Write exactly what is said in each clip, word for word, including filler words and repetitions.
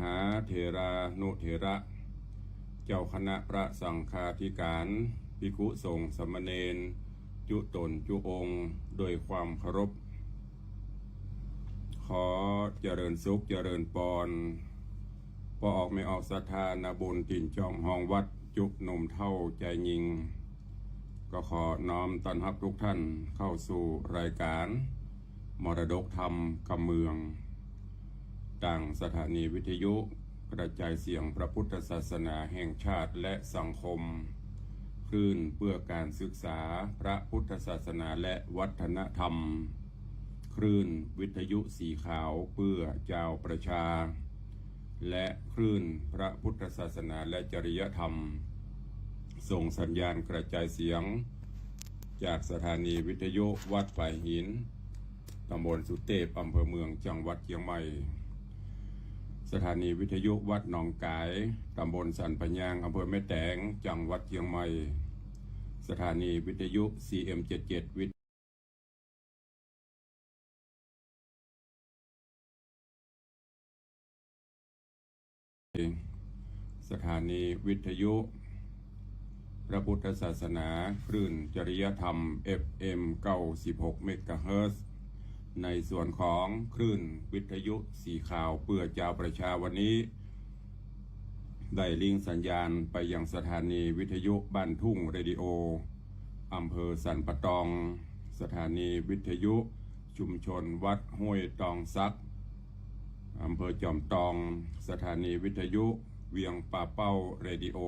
หาเถรานุเถระ เจ้าคณะพระสังฆาธิการ ภิกขุสงฆ์สามเณร จุ๊ต๋นจุ๊องค์ ด้วยความเคารพ ขอเจริญสุขเจริญปอน ป้อออกแม่ออกศรัทธานาบุญ ถิ่นจองฮองวัด จุ๊หนุ่มเฒ่าจายญิง ก็ขอน้อมต้อนฮับทุกท่านเข้าสู่รายการ มรดกธรรมกำเมือง ตางสถานีวิทยุกระจายเสียงพระพุทธศาสนาแห่งชาติและสังคม คลื่นเพื่อการศึกษาพระพุทธศาสนาและวัฒนธรรม คลื่นวิทยุสีขาวเพื่อจาวประชา และคลื่นพระพุทธศาสนาและจริยธรรม ส่งสัญญาณกระจายเสียง จากสถานีวิทยุวัดฝายหิน ตำบลสุเตพ อำเภอเมือง จังหวัดเจียงใหม่ สถานีวิทยุวัดหนองก๋าย ตำบลสันป่ายยาง อำเภอแม่แตง จังหวัดเจียงใหม่ สถานีวิทยุ ซีเอ็มเจ็ดเจ็ด วิท สถานีวิทยุพระพุทธศาสนา คลื่นจริยธรรม เอฟเอ็ม เก้าสิบหก เมกะเฮิรตซ์ ในส่วนของคลื่นวิทยุสีขาวเพื่อจาวประชา วันนี้ ได้ลิงก์สัญญาณไปยังสถานีวิทยุบ้านทุ่งเรดิโอ อำเภอสันป่าตอง สถานีวิทยุชุมชนวัดห้วยตองสัก อำเภอจอมตอง สถานีวิทยุเวียงป่าเป้าเรดิโอ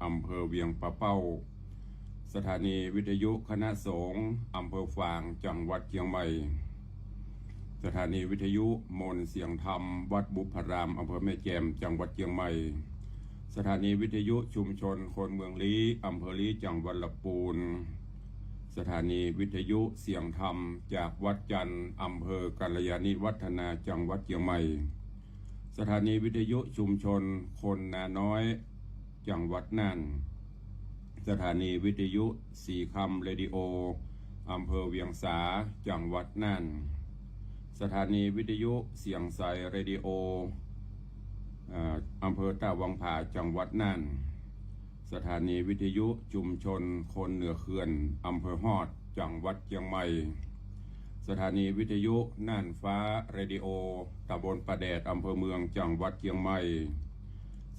อำเภอเวียงป่าเป้า สถานีวิทยุคณะสงฆ์ อำเภอฝาง จังหวัดเจียงใหม่ สถานีวิทยุมนต์เสียงธรรม วัดบุพพาราม อำเภอแม่แจ่ม จังหวัดเจียงใหม่ สถานีวิทยุชุมชนคนเมืองลี้ อำเภอลี้ จังหวัดลำปูน สถานีวิทยุเสียงธรรมจากวัดจันทร์ อำเภอกัลยาณิวัฒนา จังหวัดเจียงใหม่ สถานีวิทยุชุมชนคนนาน้อย จังหวัดน่าน สถานีวิทยุสีคำเรดิโอ อำเภอเวียงสา จังหวัดน่าน สถานีวิทยุเสียงใสเรดิโอ เอ่อ อำเภอต้าวังผา จังหวัดน่าน สถานีวิทยุชุมชนคนเหนือเขื่อน อำเภอฮอด จังหวัดเจียงใหม่ สถานีวิทยุน่านฟ้าเรดิโอ ตำบลป่าแดด อำเภอเมือง จังหวัดเจียงใหม่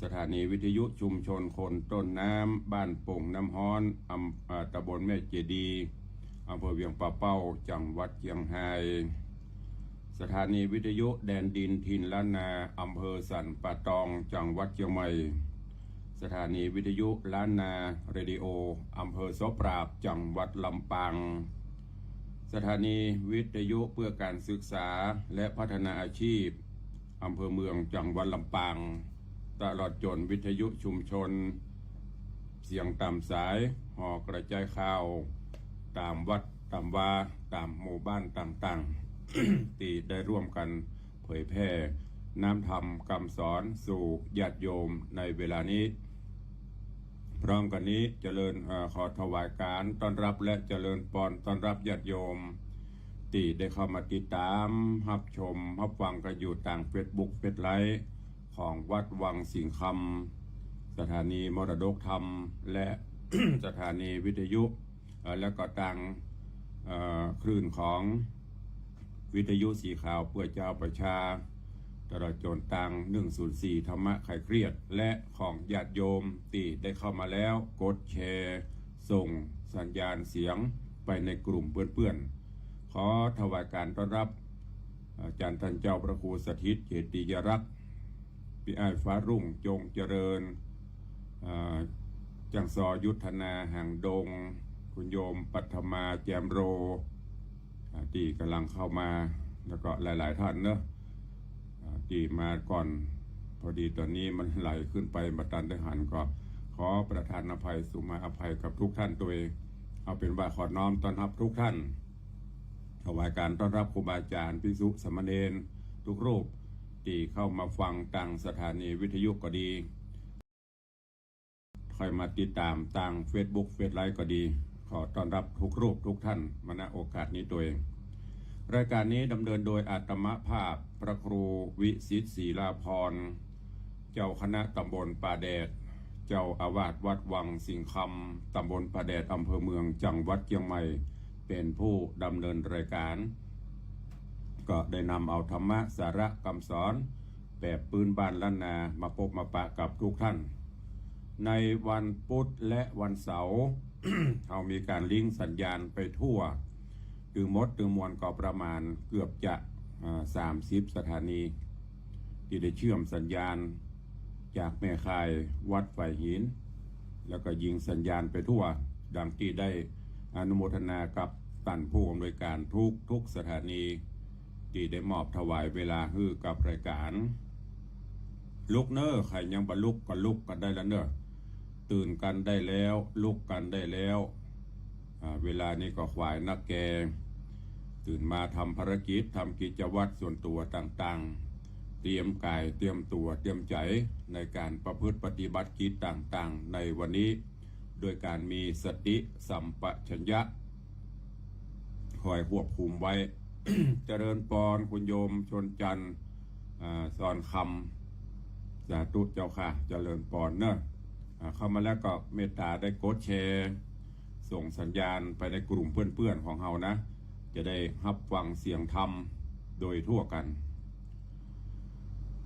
สถานีวิทยุชุมชนคนต้นน้ำ บ้านโป่งน้ำฮ้อน อำ เอ่อ ตำบลแม่เจดีย์ อำเภอเวียงป่าเป้า จังหวัดเจียงฮาย สถานีวิทยุแดนดินถิ่นล้านนา อำเภอสันป่าตอง จังหวัดเจียงใหม่ สถานีวิทยุล้านนาเรดิโอ อำเภอซอปราบ จังหวัดลำปาง สถานีวิทยุเพื่อการศึกษาและพัฒนาอาชีพ อำเภอเมือง จังหวัดลำปาง ตลอดจ๋นวิทยุชุมชน เสียงต๋ามสาย ห่อกระจายข่าว ต๋ามวัด ต๋ามวา ต๋ามหมู่บ้านต่างๆ ตี้ได้ร่วมกั๋นเผยแผ่น้ำธรรมกำสอนสู่ญาติโยมในเวลานี้ พร้อมกั๋นนี้เจริญ เอ่อ ขอถวายก๋านต้อนฮับและเจริญปอนต้อนฮับญาติโยม ตี้ได้เข้ามาติดต๋าม ฮับชม ฮับฟังกั๋นอยู่ตางเฟซบุ๊ก เฟซไลฟ์ ของวัดวังสิงห์คำ สถานีมรดกธรรม และ สถานีวิทยุ เอ่อ และก็ตาง เอ่อ คลื่นของวิทยุสีขาวเปื้อจาวประชา ตลอดจ๋นตาง หนึ่งศูนย์สี่ ธรรมะคลายเครียด และของญาติโยมตี้ได้เข้ามาแล้ว กดแชร์ ส่งสัญญาณเสียงไปในกลุ่มเปื้อนๆ ขอถวายก๋านต้อนฮับ อาจ๋ารย์ต้านเจ้าพระครูสถิต เจติยรักษ์ ปี้อ้ายฟ้ารุ่ง จงเจริญ อ่า จังซอ ยุทธนา หางดง คุณโยมปัทมา แจมโร อ่า ตี้ก่ำลังเข้ามา แล้วก็หลายๆ ต้านเนาะ อ่า ตี้มาก่อน พอดีต๋อนนี้มันไหลขึ้นไปบ่ตันได้หัน ก็ขอประทานอภัย สุมาอภัยกับทุกท่านตวย เอาเป๋นว่าขอน้อมต้อนฮับทุกท่าน ถวายก๋านต้อนฮับครูบาอาจ๋ารย์ ภิกษุสามเณรทุกรูป ตี้เข้ามาฟังตางสถานีวิทยุก็ดี ค่อยมาติดต๋ามตางเฟซบุ๊ก เฟซไลฟ์ก็ดี ขอต้อนฮับทุกรูปทุกท่านมา ณ โอกาสนี้ตวย รายก๋านนี้ดำเนินโดยอาตมาภาพพระครูวิสิทธิ์ ศรีลาภรณ์ เจ้าคณะตำบลป่าแดด เจ้าอาวาสวัดวังสิงห์คำ ตำบลป่าแดด อำเภอเมือง จังหวัดเจียงใหม่ เป๋นผู้ดำเนินรายก๋าน ก็ได้นำเอาธรรมะสาระกำสอนแบบปื้นบ้านล้านนามาปบมาปะกับกู้ต้าน ในวันปุ๊ดและวันเสาร์ เฮามีก๋านลิงก์สัญญาณไปทั่ว ตึงหมดตึงมวลก็ประมาณเกือบจะ อ่า สามสิบสถานี ตี้ได้เชื่อมสัญญาณจากแม่ข่ายวัดฝายหิน แล้วก็ยิงสัญญาณไปทั่ว ดังตี้ได้อนุโมทนากับต้านผู้อำนวยก๋านทุกๆสถานี ตี้ได้มอบถวายเวลาหื้อกับรายก๋าน ลุกเน่อ ใผยังบ่ลุกก็ลุกกั๋นได้แล้วเน่อ ตื่นกั๋นได้แล้ว ลุกกั๋นได้แล้ว อ่า เวลานี้ก็ขวายนักแก ตื่นมาทำภารกิจ ทำกิจวัตรส่วนตั๋วต่างๆ เตรียมก๋าย เตรียมตั๋ว เตรียมใจ๋ในก๋านประพฤติปฏิบัติกิจต่างๆ ในวันนี้ โดยก๋านมีสติสัมปชัญญะ คอยควบคุมไว้ เจริญปอน คุณโยมชนจันทร์ อ่า สอนคำ สาธุเจ้าค่ะ เจริญปอนเน่อ อ่า เข้ามาแล้วก็เมตตาได้กดแชร์ ส่งสัญญาณไปในกลุ่มเปื้อนๆของเฮานะ จะได้ฮับฟังเสียงธรรมโดยทั่วกั๋น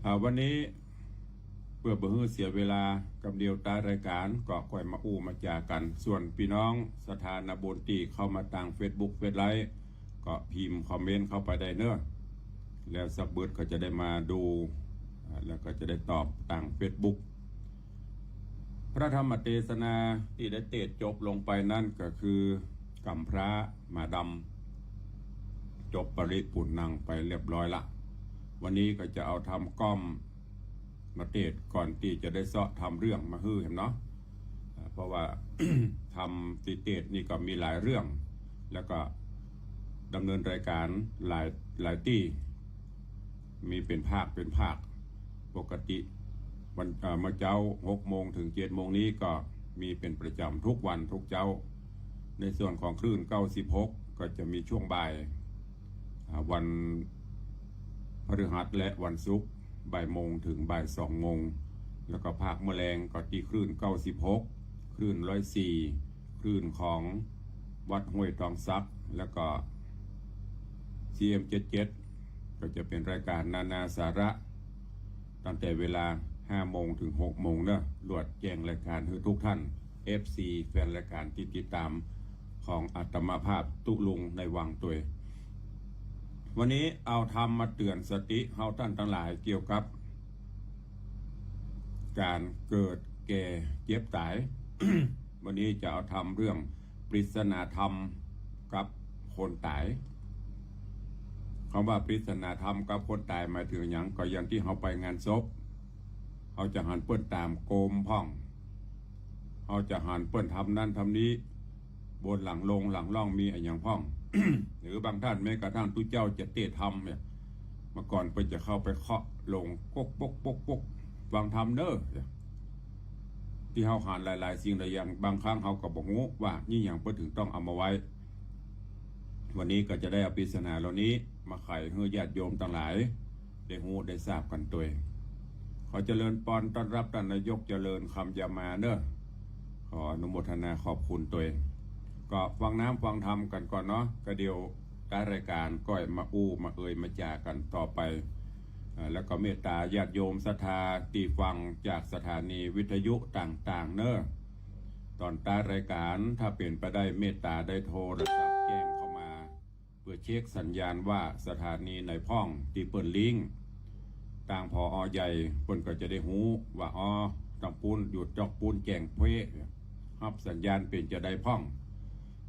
อ่า วันนี้เปื้อบ่หื้อเสียเวลากำเดียว ต๊ายรายก๋านก็ก้อยมาอู้มาจ๋ากั๋น ส่วนปี้น้องศรัทธานาบุญตี้เข้ามาตางเฟซบุ๊กเฟซไลฟ์ ก็พิมพ์คอมเมนต์เข้าไปได้เน่อ แล้วสักบึดก็จะได้มาดู อ่า แล้วก็จะได้ตอบตางเฟซบุ๊ก พระธรรมเตสนาตี้ได้เตสน์จบลงไปนั้นก็คือ กำพร้าหมาดำ จบปริปุณณังไปเรียบร้อยละ วันนี้ก็จะเอาธรรมก้อมมาเตสน์ก่อนตี้จะได้เซาะธรรมเรื่องมาหื้อแหมเนาะ อ่า เพราะว่า ธรรมตี้เตสน์นี่ก็มีหลายเรื่อง แล้วก็ดำเนินรายก๋านหลาย หลายตี้ มีเป๋นภาคเป๋นภาค ปกติวัน เอ่อ เมื่อเจ๊าหกโมงถึงเจ็ดโมงนี้ก็มีเป๋นประจ๋ำทุกวันทุกเจ๊า ในส่วนของคลื่นเก้าสิบหก ก็จะมีช่วงบ่าย อ่า วันพฤหัสและวันศุกร์ บ่ายโมงถึงบ่ายสองโมง แล้วก็ภาคเมื่อแลงก็ตี้คลื่นเก้าสิบหก คลื่นร้อยสี่ คลื่นของวัดห้วยตองสัก แล้วก็ ซีเอ็มเจ็ดเจ็ด ก็จะเป๋นรายก๋านนานาสาระ ตั้งแต่เวลาห้าโมงถึงหกโมงเนาะ ลวดแจ้งรายก๋านหื้อทุกต้าน เอฟซี แฟนรายก๋านตี้ติดต๋ามของอาตมาภาพตุ๊ลุงในวังตวย วันนี้เอาธรรมมาเตื๋อนสติเฮาต้านตังหลายเกี่ยวกับ ก๋านเกิดแก่เจ็บต๋าย วันนี้จะเอาธรรมเรื่องปริศนาธรรมกับคนต๋าย กำว่าปริศนาธรรมกับคนต๋ายหมายเถิงหยัง ก็อย่างตี้เฮาไปงานศพ เฮาจะหันเปิ้นต๋ามโกมพ่อง เฮาจะหันเปิ้นทำนั้นทำนี้ บนหลังโลงหลังล่องมีอะหยังพ่อง หรือบางต้านแม้กระทั่งตุ๊เจ้าจะเตสน์ธรรมเนี่ย เมื่อก่อนเปิ้นจะเข้าไปเคาะโลง ก๊ก ป๊ก ป๊ก ป๊ก ฟังธรรมเน่อ ตี้เฮาหันหลายๆสิ่งหลายอย่าง บางครั้งเฮาก็บ่ฮู้ว่านี่หยังเปิ้นเถิงต้องเอามาไว้ วันนี้ก็จะได้เอาปริศนาเหล่านี้มาไขหื้อญาติโยมตังหลาย ได้ฮู้ได้ทราบกั๋นตวย ขอเจริญปอนต้อนฮับต้านนายกเจริญคำยามาเน่อ ขออนุโมทนาขอบคุณตวย ก็ฟังน้ำฟังธรรมกั๋นก่อนเนาะ ก็เดี๋ยวต๊ายรายก๋านก้อยมาอู้มาเอ่ยมาจ๋ากั๋นต่อไป อ่า แล้วก็เมตต๋าญาติโยมศรัทธาตี้ฟังจากสถานีวิทยุต่างๆ เน่อ ต๋อนต๊ายรายก๋านถ้าเป๋นไปได้เมตต๋าได้โทรศัพท์แจ้งเข้ามา เปื้อเช็คสัญญาณว่าสถานีไหนพ่องตี้เปิ้นลิงก์ ตาง ผอ.ใหญ่ เปิ้นก็จะได้ฮู้ว่า อ๋อ ตางปู๊นหยุดจ๊อกปู๊นแจ้งเป๊ะ ฮับสัญญาณเป๋นจาใดพ่อง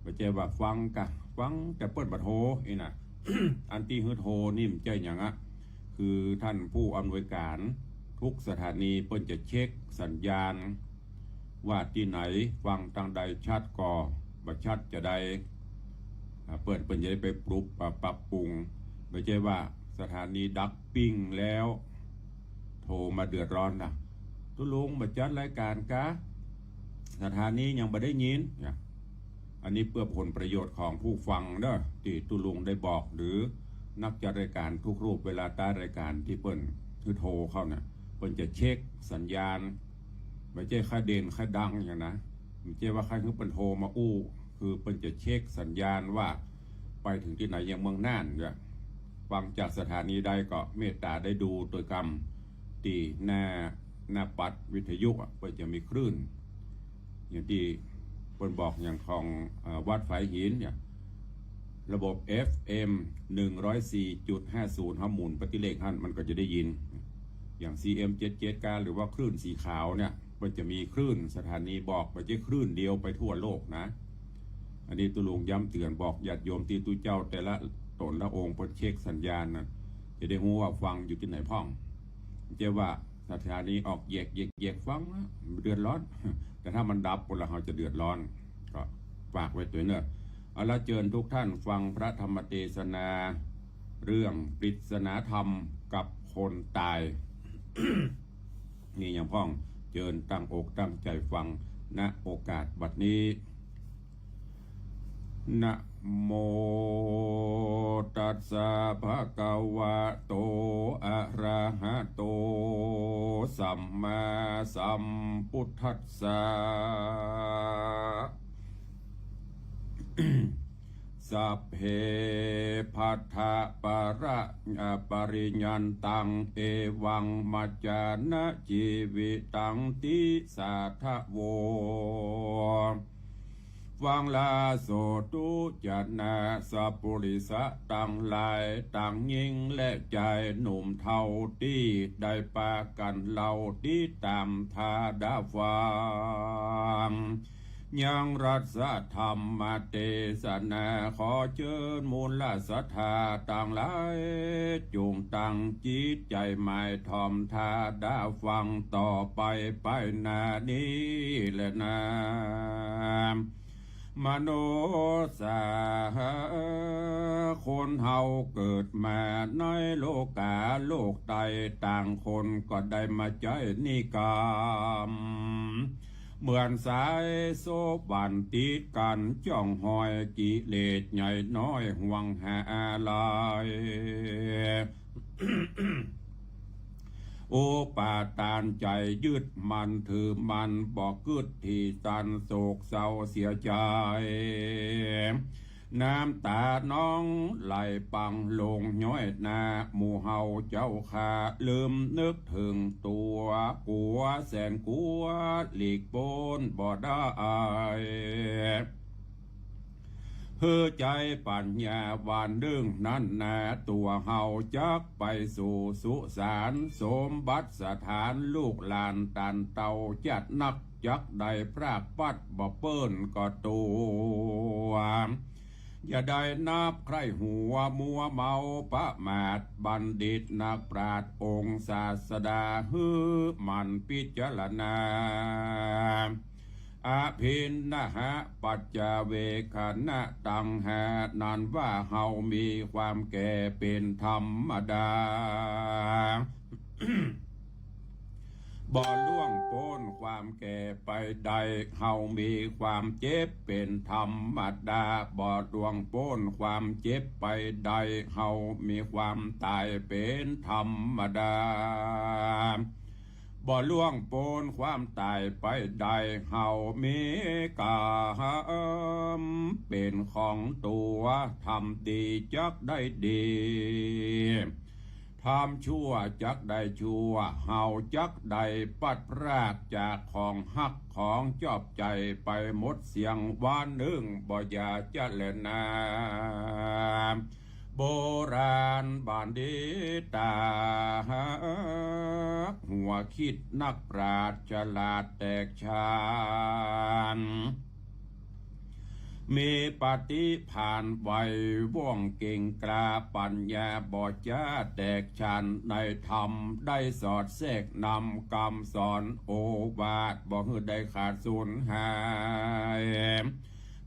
บ่ใจ้ว่าฟังกะฟังแต่เปิ้นบ่โทรอี้นะ อันตี้หื้อโทรนี่บ่ใจ้หยังอะ คือต้านผู้อำนวยก๋านทุกสถานีเปิ้นจะเช็คสัญญาณ ว่าตี้ไหนฟังตางใดชัดก่อ บ่ชัดจาใด อ่า เปิ้น เปิ้นจะได้ไปปรับ อ่า ปรับปรุง บ่ใจ้ว่าสถานีดับปิ้งแล้ว โทรมาเดือดร้อนนะ ตุ๊ลุงบ่จัดรายก๋านกา สถานียังบ่ได้ยินเนี่ย อันนี้เปื้อผลประโยชน์ของผู้ฟังเน่อ ตี้ตุ๊ลุงได้บอก หรือนักจัดรายก๋านทุกรูป เวลาต๊ายรายก๋านตี้เปิ้นหื้อโทรเข้าน่ะ ไป ปิ้นจะเช็คสัญญาณ บ่ใจ้ใค่เด่นใค่ดังอย่างนะ บ่ใจ้ว่าใค่หื้อเปิ้นโทรมาอู้ คือเปิ้นจะเช็คสัญญาณว่าไปเถิงตี้ไหนอย่างเมืองน่านเนี่ย ฟังจากสถานีใดก็เมตตาได้ดูตวยกำ ตี้หน้า หน้าปัดวิทยุอะ เปิ้นจะมีคลื่น อย่างตี้เปิ้นบอกอย่างของ เอ่อ วัดฝายหินเนี่ย ระบบ เอฟ เอ็ม หนึ่งร้อยสี่จุดห้าศูนย์ เฮาหมุนไปตี้เลขหั้น มันก็จะได้ยิน อย่าง ซี เอ็ม เจ็ดเจ็ด กา หรือว่าคลื่นสีขาวเนี่ย มันจะมีคลื่นสถานีบอก บ่ใจ้คลื่นเดียวไปทั่วโลกนะ อันนี้ตุ๊ลุงย้ำเตือนบอกญาติโยมตี้ตุ๊เจ้าแต่ละต๋นละองค์เปิ้นเช็คสัญญาณนะ จะได้ฮู้ว่าฟังอยู่ตี้ไหนพ่อง บ่ใจ้ว่าสถานีออกแยกๆๆ ฟังนะ เดือดร้อน แต่ถ้ามันดับไปแล้วเฮาจะเดือดร้อน ก็ฝากไว้ตวยเน่อ เอาละ เจิญทุกท่านฟังพระธรรมเตสนา เรื่องปริศนาธรรมกับคนต๋าย นี่อย่างพ่อง เจิญตั้งอกตั้งใจ๋ฟัง ณ โอกาสบัดนี้ นะโม ตัสสะ ภะคะวะโต อะระหะโต สัมมาสัมพุทธัสสะ สัพเพ พัทธะ ปะระ อะ ปะริยันตัง เอวัง มัจจานะ จีวิตัง ติสาทะโว ฟังละ โสตุจะนะ สัปปุริสะตังหลาย ตังญิงและจายหนุ่มเฒ่า ตี้ได้ปากั๋นเล่าติดต๋ามทาดาฟัง ยังรัสธรรมเตสนา ขอเจิญมูลศรัทธาตังหลาย จุ่งตั้งจิตใจ๋หมายถ่อมทาดาฟังต่อไปไปหน้านี้แลนา มนุษย์สา คนเฮาเกิดมาในโลก๋าโลกไต ต่างคนก็ได้มาใจ๊นิกรรม เหมือนสายโซ่หว่านติดกั๋น จ้องฮอยกิเลสใหญ่น้อยห่วงหาอาลัย อุปาทานใจ๋ยึดมั่นถือมั่น บ่กึ๊ดตี้ตันโศกเศร้าเสียใจ๋ น้ำต๋านองไหลปังลงย้อยหน้า หมู่เฮาเจ้าข้าลืมนึกเถิงตั๋ว กั๋วแสนกั๋วหลีกป๊นบ่ได้ หื้อใจ๊ปั๋ญญาหว่านนึ่งนั้นนา ตั๋วเฮาจักไปสู่สุสาน สมบัติสถานลูกหลานตันเต้า จัดนักจักได้พรากปัดบ่เปิ้นก็ตั๋ว อย่าได้นับใคร่หัวมัวเมาประมาท บัณฑิตนักปราชญ์องค์ศาสดา หื้อหมั่นพิจารณา อภินนหปัจจเวกขณะตังหา นั้นว่าเฮามีความแก่เป๋นธรรมดา บ่ล่วงป๊นความแก่ไปได้ เฮามีความเจ็บเป๋นธรรมดา บ่ล่วงป๊นความเจ็บไปได้ เฮามีความต๋ายเป๋นธรรมดา บ่ล่วงป๊นความต๋ายไปได้ เฮามีก๋รรมเป๋นของตั๋ว ทำดีจักได้ดี ทำชั่วจักได้ชั่ว เฮาจักได้ปัดพรากจากของฮักของจอบใจ๋ไปหมดเสี้ยง วันนึ่งบ่อย่าจะแลนา โบราณบัณฑิตา หัวคิดนักปราชญ์ฉลาดแตกฉาน มีปฏิภาณไวว่องเก่งกล้า ปัญญาบ่จะแตกฉาน ในธรรมได้สอดแทรกนำ กำสอนโอวาทบ่หื้อได้ขาดสูญหาย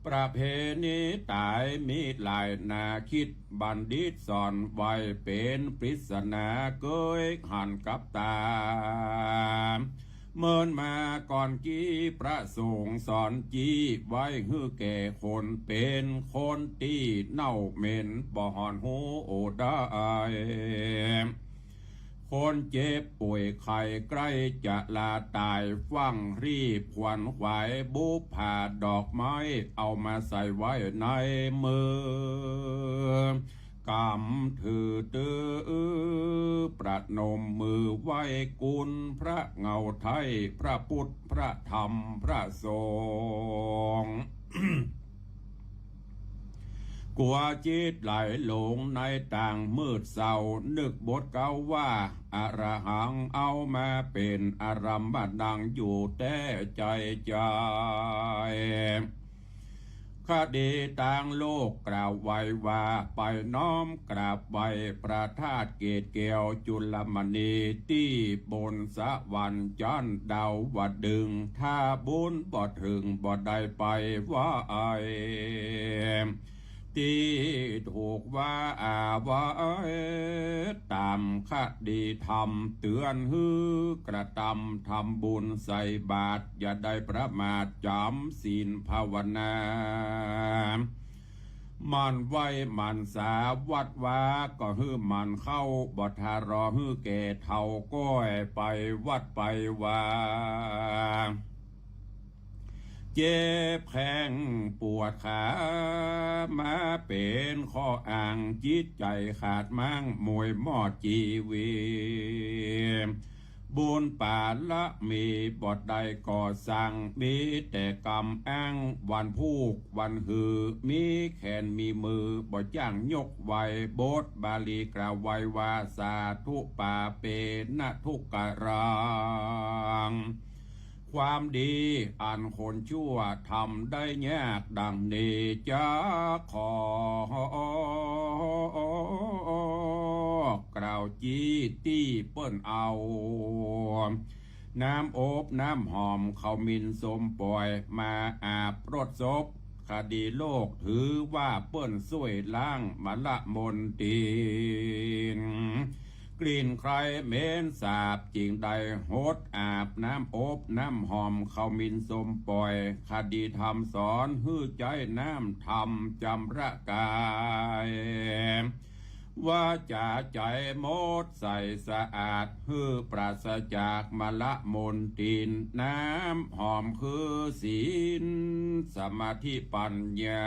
ประเพณีต๋ายมีหลายนาคิด บัณฑิตสอนไว้เป๋นปริศนา เกยหันกับต๋า เมินมาก่อนกี้พระสงฆ์สอนจี้ไว้หื้อแก่คน เป๋นคนตี้เน่าเหม็นบ่หอนฮู้โอได้ คนเจ็บป่วยไข้ใกล้จะลาต๋าย ฟั่งรีบขวนขวาย บุปผาดอกไม้เอามาใส่ไว้ในมือ กำถือตื้อ ประนมมือไหว้คุณพระเงาไท้ พระพุทธ พระธรรม พระสงฆ์ กั๋วจิตไหลหลงในตางมืดเศร้า นึกบทเก๊าว่า อรหัง เอามาเป๋นอารมณ์ มานั่งอยู่แต๊ใจ๋ใจ๋ คดีตางโลกกล่าวไว้ว่า ไปน้อมกราบไหว้พระธาตุเกศแก้วจุลมณี ตี้บนสวรรค์จั๊นดาวดึงส์ ถ้าบุญบ่เถิงบ่ได้ไปไหว้ ตี้ถูกว่าอาไว้ ต๋ามคดีธรรมเตือนหื้อกระตำ ทำบุญใส่บาตร อย่าได้ประมาทจ๋ำศีลภาวนา หมั่นไหว้หมั่นสาวัดวา ก็หื้อหมั่นเข้า บ่ถ้ารอหื้อแก่เฒ่า ก้อยไปวัดไปวา เจ็บแข้งปวดขา มาเป๋นข้ออ้าง จิตใจ๋ขาดม้าง มวยหมอดจีวี บุญปารมีบ่ได้ก่อสร้าง มีแต่กำอ้าง วันพูกวันหือ มีแขนมีมือ บ่จ้างยกไหว้ บทบาลีกล่าวไว้ว่า สาธุปาเปนะทุกขะรัง ความดีอันคนชั่วทำได้ยาก ดังนี้จะขอกล่าวจี้ตี้เปิ้นเอา น้ำอบน้ำหอม ขมิ้นส้มป่อย มาอาบรถศพ คดีโลกถือว่าเปิ้นซ่วยล้างมลมลทิน กลิ่นใครเหม็นสาบ จึงได้หดอาบน้ำอบน้ำหอม ขมิ้นส้มป่อย คดีธรรมสอนหื้อใจ๊น้ำธรรมจำระกาย วาจ๋าใจ๋หมดใสสะอาด หื้อปราศจากมลมลทิน น้ำหอมคือศีล สมาธิปัญญา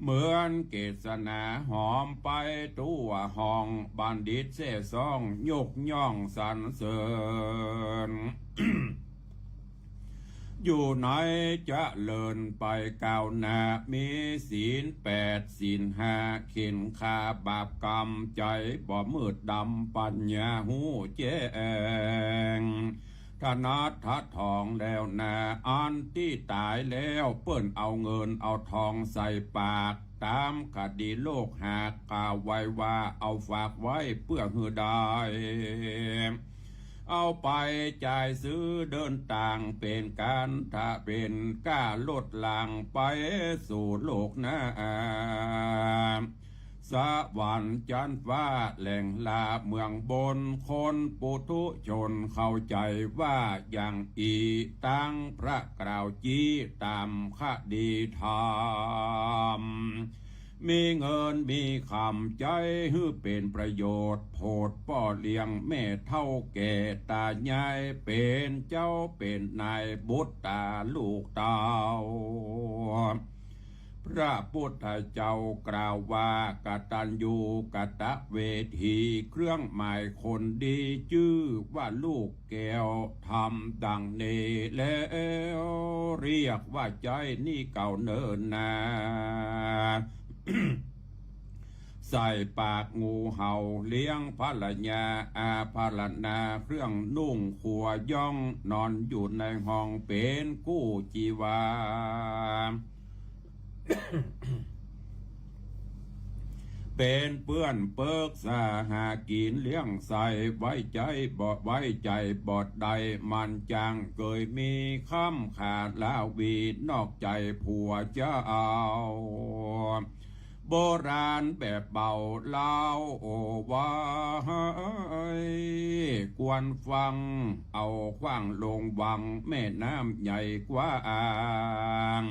เหมือนเกสนาหอมไปทั่วห้อง บัณฑิตแซ่ซ้องยกย่องสรรเสริญ อยู่ในเจริญไปก้าวหน้า มีศีลแปดศีลห้า เข็ญฆ่าบาปกรรม ใจ๋บ่มืดดำ ปัญญาฮู้แจ้ง ถนัดถัดถองแล้วนา อันตี้ต๋ายแล้ว เปิ้นเอาเงินเอาทองใส่ปาก ต๋ามคดีโลกหากกล่าวไว้ว่า เอาฝากไว้เปื้อหื้อได้ เอาไปจ่ายซื้อเดินตาง เป๋นก๋านถ้าเป๋นก้าลดลาง ไปสู่โลกหน้า สวรรค์จั๊นฟ้าแหล่งลาเมืองบน คนปุถุชนเข้าใจ๋ว่าอย่างอี้ ตังพระกล่าวจี้ต๋ามคดีธรรม มีเงินมีคำใจ๊หื้อเป๋นประโยชน์ โผดป้อเลี้ยงแม่เฒ่าแก่ต๋ายาย เป๋นเจ้าเป๋นนายบุตรต๋าลูกเต้า พระพุทธเจ้ากล่าวว่า กตัญญูกตเวที เครื่องหมายคนดี จื้อว่าลูกแก้ว ทำดังนี้แล้ว เรียกว่าใจ๊นี่เก่าเนิ่นนา ใส่ปากงูเห่า เลี้ยงภรรยา อาภรณาเครื่องนุ่ง ขัวย้อง นอนอยู่ในห้อง เป๋นกู้จีวา เป๋นเปื้อนเปิ๊กษาหากิ๋นเลี้ยงใส่ ไว้ใจ๊บ่ ไว้ใจ๋บ่ได้ มันจั้งเกยมี ค้ำขาลาวี นอกใจ๋ผัวเจ้า โบราณแบบเบาเล่าโอไว้ ควรฟัง เอาขว้างลงวัง แม่น้ำใหญ่กว้าง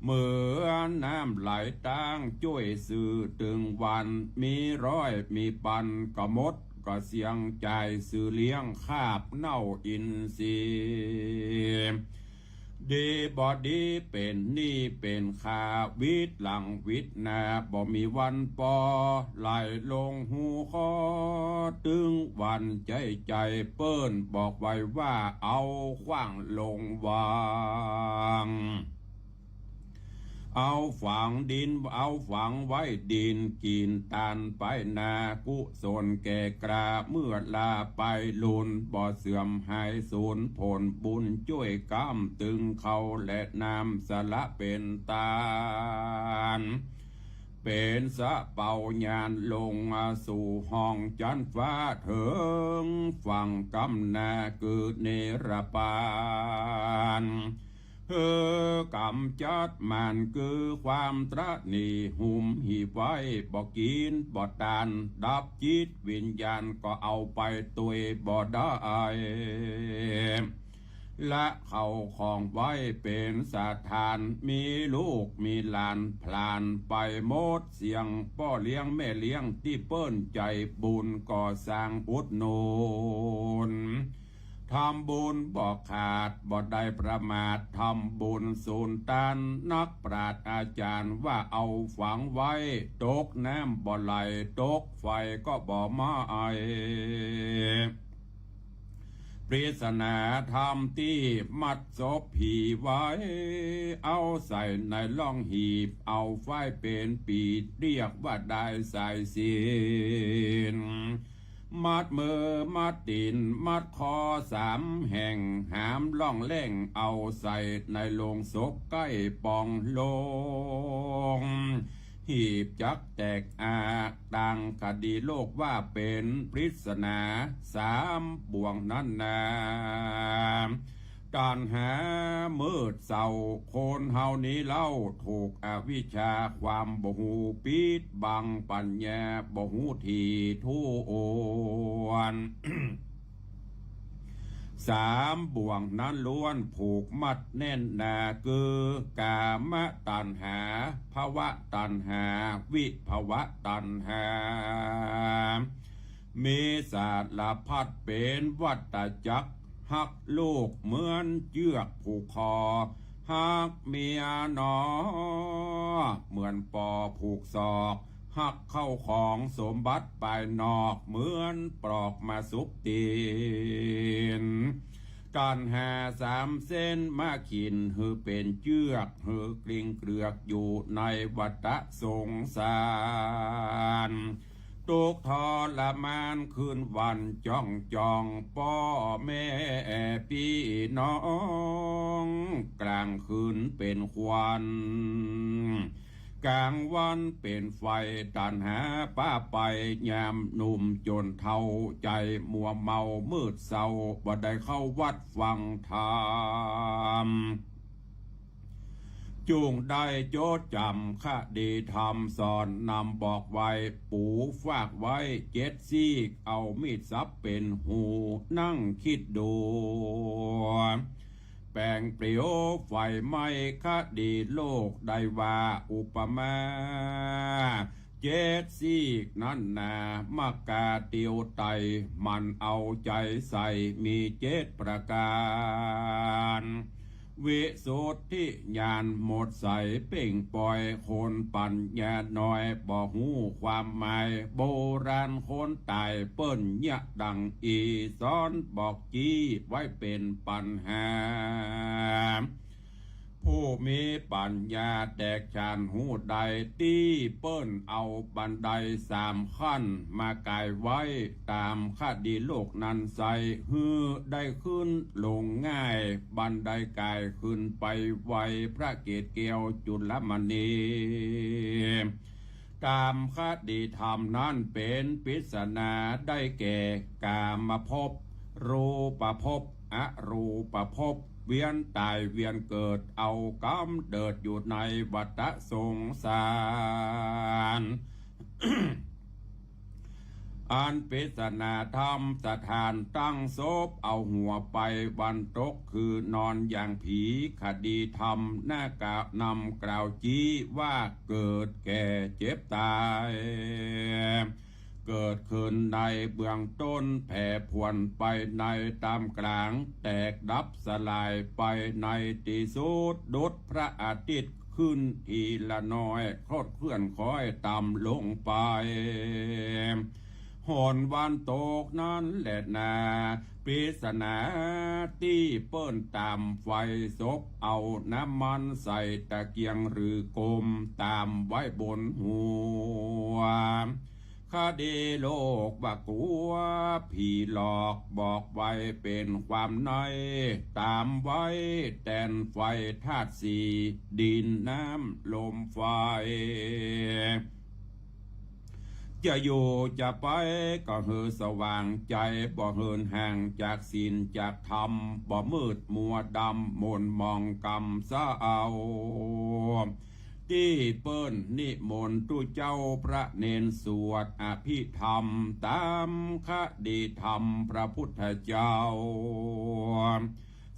เหมือนน้ำไหลตั้งจ้วยซื่อตึงวัน มีร้อยมีปันก็หมด ก็เสียงจ่าย ซื่อเลี้ยงคาบเน่าอินทรีย์ ดีบ่ดีเป๋นหนี้เป๋นค่า วิดหลังวิดหน้า บ่มีวันปอ ไหลลงฮูคอ ตึงวันใจ๋ใจ๋ เปิ้นบอกไว้ว่า เอาขว้างลงวาง เอาฝังดิน เอาฝังไว้ดิน กิ๋นตานไปนา กุศลแก่กล้า เมื่อลาไปลุน บ่เสื่อมหายสูญ ผลบุญจ้วยก๊ำตึงเข้า และน้ำสละเป๋นตาน เป๋นสะเปาญาณลงสู่ห้องจั๊นฟ้า เถิงฝั่งก้ำหน้า คือเนรปาน หื้อกำจัดมาร คือความตระหนี่ หุมหีบไว้ บ่กิ๋นบ่ตาน ดับจิตวิญญาณ ก็เอาไปตวยบ่ได้ ละเข้าของไว้เป๋นสถาน มีลูกมีหลานผลาญไปหมด เสี้ยงป้อเลี้ยงแม่เลี้ยง ตี้เปิ้นใจ๋บุญก่อสร้างอุดหนุน ทำบุญบ่ขาด บ่ได้ประมาท ทำบุญสูญตาน นักปราชญ์อาจ๋ารย์ว่า เอาฝังไว้ ตกน้ำบ่ไหล ตกไฟก็บ่ไหม้ ปริศนาธรรมตี้มัดศพผีไว้ เอาใส่ในร่องหีบ เอาไว้เป๋นปีด เรียกว่าได้สายศีล มัดมือมัดตี๋น มัดคอสามแห่ง หามร่องแล่ง เอาใส่ในโลงศพใก้ป๋องโลง หีบจักแตกอาก ตางคดีโลกว่าเป๋นปริศนาสามบ่วงนั้นนา ตัณหามืดเศร้า คนเฮานี้เล่า ถูกอวิชชาความบ่ฮู้ ปิดบังปัญญา บ่ฮู้ถี่ถ้วน สามบ่วงนั้นล้วนผูกมัดแน่นหนา คือ กามตัณหา ภวตัณหา วิภวตัณหา มีสารพัดเป๋นวัฏจักร ฮักลูกเหมือนเจื้อกผูกคอ ฮักเมียหนอ เหมือนปอผูกศอก ฮักเข้าของสมบัติภายนอก เหมือนปลอกมาสุบตี๋น ตัณหาสามเส้นมาขิน หื้อเป๋นเจื้อก หื้อกลิ้งเกลือกอยู่ในวัฏสงสาร ทุกข์ทรมานคืนวันจ้องจ้อง ป้อแม่ปี้น้อง กลางคืนเป๋นควัน กลางวันเป๋นไฟ ตัณหาปาไป ยามหนุ่มจ๋นเฒ่า ใจ๋มัวเมามืดเศร้า บ่ได้เข้าวัดฟังธรรม จุ่งได้จดจ๋ำคดีธรรมสอน นำบอกไว้ ปูฝากไว้เจ็ดซีก เอามีดสับเป๋นหู นั่งกึ๊ดดู แป๋งเปลียวไฟไหม้คดีโลก ได้ว่าอุปมา เจ็ดซีกนั้นนา มกาเตียวไต มันเอาใจ๋ใส่มีเจ็ดประก๋าน วิสุทธิญาณหมดใสเป่งป่อย คนปั๋ญญาน้อยบ่ฮู้ความหมาย โบราณคนต๋ายเปิ้นเยียะดังอี้ สอนบอกจี้ไว้เป๋นปัญหา ผู้มีปัญญาแตกฉานฮู้ได้ ตี้เปิ้นเอาบันไดสามขั้นมาก๋ายไว้ ต๋ามคดีโลกนั้นไส้ หื้อได้ขึ้นลงง่าย บันไดก๋ายขึ้นไปไว พระเกศแก้วจุลมณี ต๋ามคดีธรรมนั้นเป๋นปริศนา ได้แก่ กามภพ รูปภพ อรูปภพ เวียนต๋ายเวียนเกิด เอาก๋ำเนิดอยู่ในวัฏสงสาร อันปริศนาธรรมสถานตั้งศพ เอาหัวไปวันตก คือนอนอย่างผี คดีธรรมหน้ากะนำกล่าวจี้ว่า เกิดแก่เจ็บต๋าย เกิดขึ้นในเบื้องต้น แผ่ผวนไปในต๋ามก๋าง แตกดับสลายไปในตี้สุด ดุจพระอาทิตย์ขึ้นทีละน้อย คดเคลื่อนคอยต่ำลงไป หนวันตกนั้นแลนา ปริศนาตี้เปิ้นต๋ามไฟศพ เอาน้ำมันใส่ตะเกียงหรือโกม ต๋ามไว้บนหัว คดีโลกว่ากลัวผีหลอก บอกไว้เป๋นความใน ต๋ามไว้แตนไฟธาตุสี่ ดินน้ำลมไฟ จะอยู่จะไปก็หื้อสว่างใจ๋ บ่หื้อห่างจากศีลจากธรรม บ่มืดมัวดำหม่นหมองกำเศร้า ตี้เปิ้นนิมนต์ตุ๊เจ้าพระเณรสวดอภิธรรม ต๋ามคดีธรรมพระพุทธเจ้า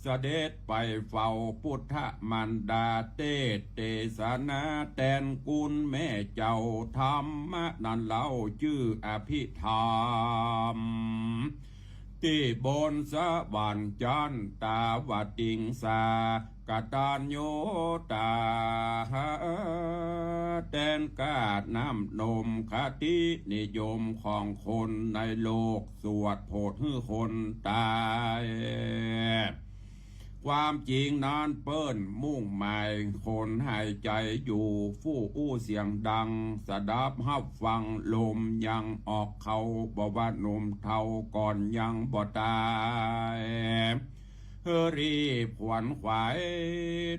เสด็จไปเฝ้าปุทธมารดา เตสน์เตสนาแตนกุณแม่เจ้า ธรรมะนั้นเล่าจื้ออภิธรรม ตี้บนสวรรค์จันตาวติงสา กตัญญูตา แตนกาดน้ำนม คตินิยมของคนในโลก สวดโผดหื้อคนต๋าย ความจริงนั้นเปิ้นมุ่งหมายคนหายใจ๋อยู่ ฟู่อู้เสียงดัง สดับฮับฟังลมยังออกเข้า บ่ว่าหนุ่มเฒ่าก่อนยังบ่ต๋าย หื้อรีบขวนขวาย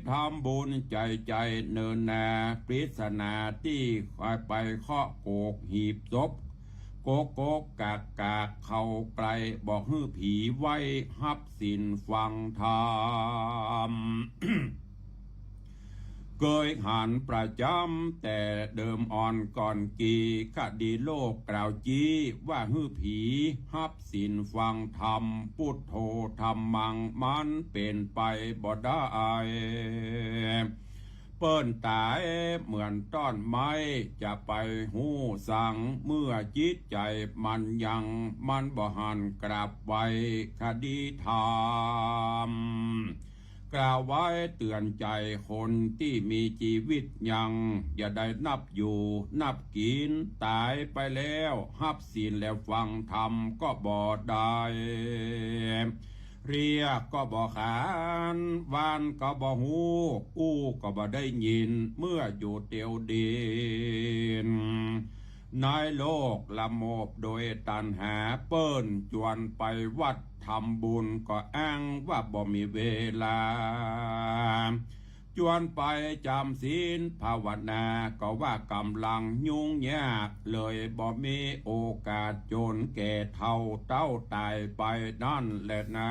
ทำบุญใจ๋ใจ๋เนินนา ปริศนาตี้ไปเคาะโกกหีบศพ โกกโกกกากกากเข้าใก้ บ่หื้อผีไว้ฮับศีลฟังธรรม เกยหันประจ๋ำแต่เดิมอ่อนก่อนกี่ คดีโลกกล่าวจี้ ว่าหื้อผีฮับศีลฟังธรรม พุทโธธัมมัง มันเป๋นไปบ่ได้ เปิ้นต๋ายเหมือนต้อนไม้ จะไปฮู้สัง เมื่อจิตใจ๋มันยัง มันบ่หันกราบไหว้คดีธรรม กล่าวไว้เตือนใจ๋คนตี้มีจีวิตยัง อย่าได้นับอยู่นับกิ๋น ต๋ายไปแล้วฮับศีลแล้วฟังธรรมก็บ่ได้ เรียกก็บ่ขาน วานก็บ่ฮู้ อู้ก็บ่ได้ยิน เมื่ออยู่เตียวดิน ในโลกละโมบโดยตัณหา เปิ้นจวนไปวัดทำบุญ ก็อ้างว่าบ่มีเวลา จวนไปจ๋ำศีลภาวนา ก็ว่าก๋ำลังยุ่งยาก เลยบ่มีโอกาส จ๋นแก่เฒ่าเต๊าต๋ายไปนั้นแลนา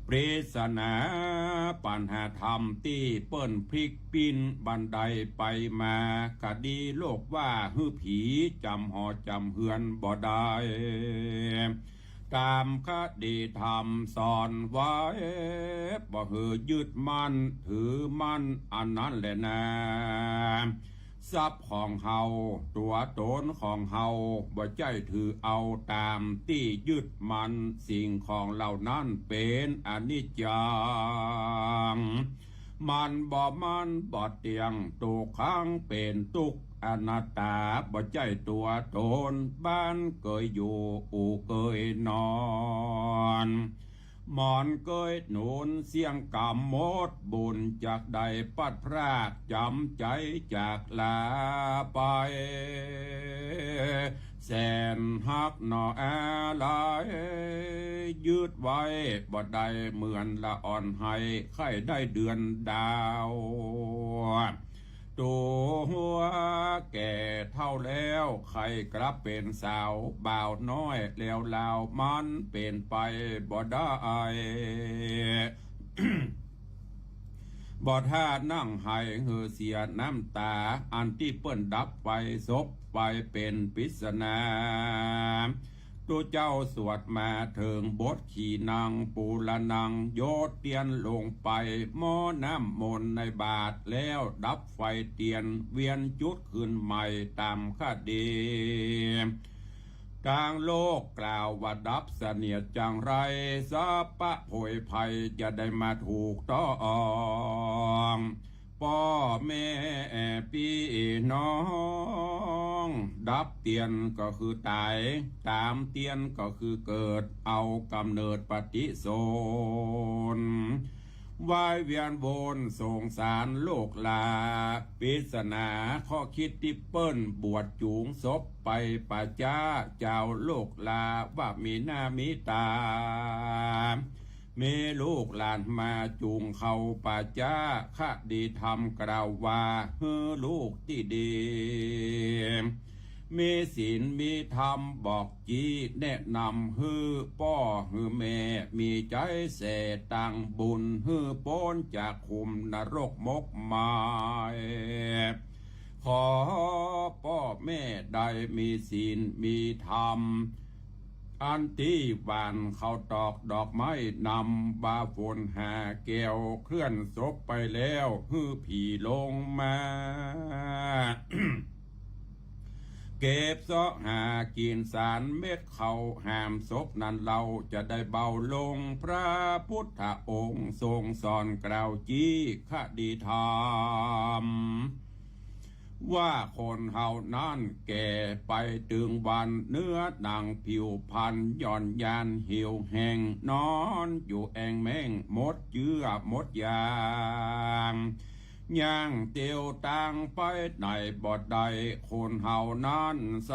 ปริศนาปัญหาธรรมตี้เปิ้นพลิกปิ้นบันไดไปมา คดีโลกว่าหื้อผีจ๋ำหอจ๋ำเฮือนบ่ได้ ต๋ามคดีธรรมสอนไว้ บ่หื้อยึดมั่นถือมั่นอันนั้นแลนา ทรัพย์ของเฮา ตั๋วต๋นของเฮา บ่ใจ้ถือเอาต๋ามตี้ยึดมั่น สิ่งของเหล่านั้นเป๋นอนิจจัง มันบ่มั่นบ่เตี้ยง ตกค้างเป๋นตุ๊กข์ อนัตตา บ่ใจ้ตั๋วต๋น บ้านเกยอยู่ อู่เกยนอน หมอนเกยหนุน เสี้ยงกำหมดบุญ จักได้ปัดพราก จ๋ำใจ๋จากลาไป แสนฮักหนออาลัย ยึดไว้บ่ได้เหมือนละอ่อนไห ใค่ได้เดือนดาว ตั๋วแก่เฒ่าแล้ว ใค่กลับเป๋นสาวบ่าวน้อยแล้วลาว มันเป๋นไปบ่ได้ บ่ถ้านั่งไห้หื้อเสียน้ำต๋า อันตี้เปิ้นดับไฟศพไปเป๋นปริศนา ตุ๊เจ้าสวดมาเถิงบทขีณัง ปูรณัง โยนเตียนลงไป หม้อน้ำมนต์ในบาตร แล้วดับไฟเตียน เวียนจุดขึ้นใหม่ต๋ามคติ ตางโลกกล่าวว่าดับเสนียดจังไร สัพพะโผยภัยจะได้มาถูกต้อง ป้อแม่ปี้น้อง ดับเตียนก็คือต๋าย ต๋ามเตียนก็คือเกิด เอาก๋ำเนิดปฏิสนธิ ว่ายเวียนวนสงสารลูกหลา ปริศนาข้อคิดตี้เปิ้นบวชจูงศพไปป่าจ๊า เจ้าลูกหลาว่ามีหน้ามีต๋า มีลูกหลานมาจูงเข้าป่าจ๊า คติธรรมกล่าวว่าหื้อลูกตี้ดี มีศีลมีธรรมบอกจี้แนะนำหื้อป้อหื้อแม่ มีใจ๋แส่ตังบุญ หื้อป๊นจากขุมนรกมกมาย ขอป้อแม่ได้มีศีลมีธรรม อันตี้หว่านข้าวตอกดอกไม้นำ บ่าฝนหาแก้วเคลื่อนศพไปแล้ว หื้อผีลงมา เก็บเซาะหากิ๋นสานเม็ดข้าวหามศพนั้นเล่า จะได้เบาลง พระพุทธองค์ทรงสอนกล่าวจี้คติธรรม ว่าคนเฮานั้นแก่ไปตึงวัน เนื้อหนังผิวพรรณหย่อนยานเหี่ยวแห้ง นอนอยู่แอ่งแม้ง หมดเยื่อหมดยาง ย่างเตียวตางไปไหนบ่ได้ คนเฮานั้นใส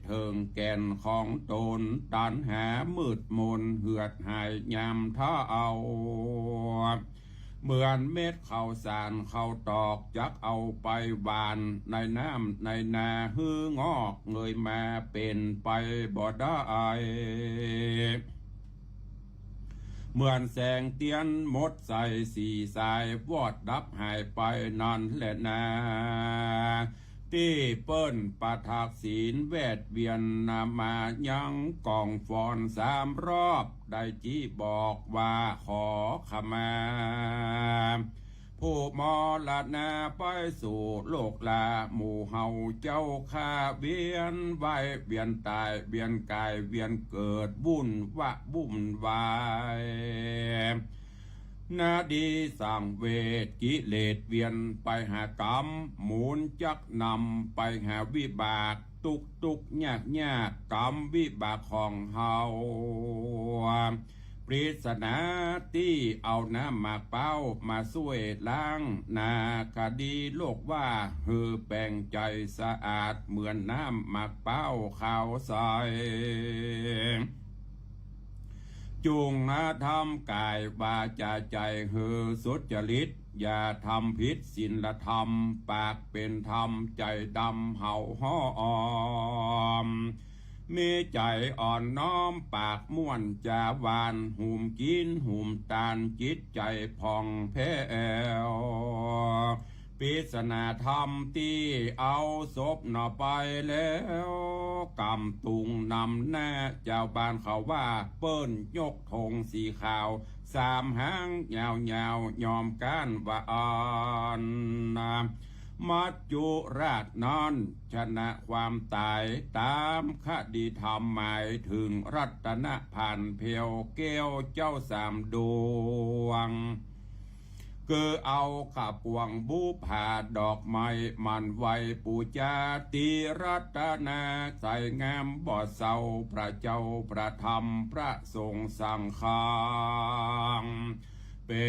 เถิงแก่นของต๋น ตัณหามืดมนเหือดหายยามเฒ่า เหมือนเม็ดข้าวสารข้าวตอก จักเอาไปหว่านในน้ำในนา หื้องอกเงยมาเป๋นไปบ่ได้ เหมือนแสงเตียนหมดใส สี่สายวอดดับหายไปนั้นแหละนา ตี้เปิ้นประทักษิณแวดเวียนนามา ยังกองฟอนสามรอบ ได้จี้บอกว่าขอขมา ผู้มรณาไปสู่โลกลา หมู่เฮาเจ้าข้าเวียนว่ายเวียนต๋าย เวียนก๋ายเวียนเกิด วุ่นวะวุ่นวาย นาดีสังเวชกิเลสเวียนไปหากรรม หมุนจักรนำไปหาวิบาก ตุ๊กข์ตุ๊กข์ยากยาก กรรมวิบากของเฮา ปริศนาตี้เอาน้ำหมากเป๊ามาซ่วยล้าง นาคดีโลกว่าหื้อแป๋งใจ๋สะอาด เหมือนน้ำหมากเป๊าขาวใส จุ่งหาทำก๋ายวาจาใจ๋หื้อสุจริต อย่าทำผิดศีลธรรม ปากเป๋นธรรม ใจ๋ดำเฮาฮ้อม มีใจ๋อ่อนน้อม ปากม่วนจ๋าหวาน หุมกิ๋นหุมตาน จิตใจ๋ผ่องแผ้ว ปริศนาธรรมตี้เอาศพหน่อไปแล้ว กำตุงนำหน้า จาวบ้านเขาว่าเปิ้นยกธงสีขาวสามหางยาวๆ ยอมก๊านว่าอั้นนา มัจจุราชนั้นชนะความต๋าย ต๋ามคติธรรมหมายเถิงรัตนะผ่านแผ้วแก้วเจ้าสามดวง คือเอาข้าวปวงบู๋ผาดอกไม้มันไหว้ปู๋จา ตีรัตนะใสงามบ่เศร้า พระเจ้าพระธรรมพระสงฆ์สังฆัง เป๋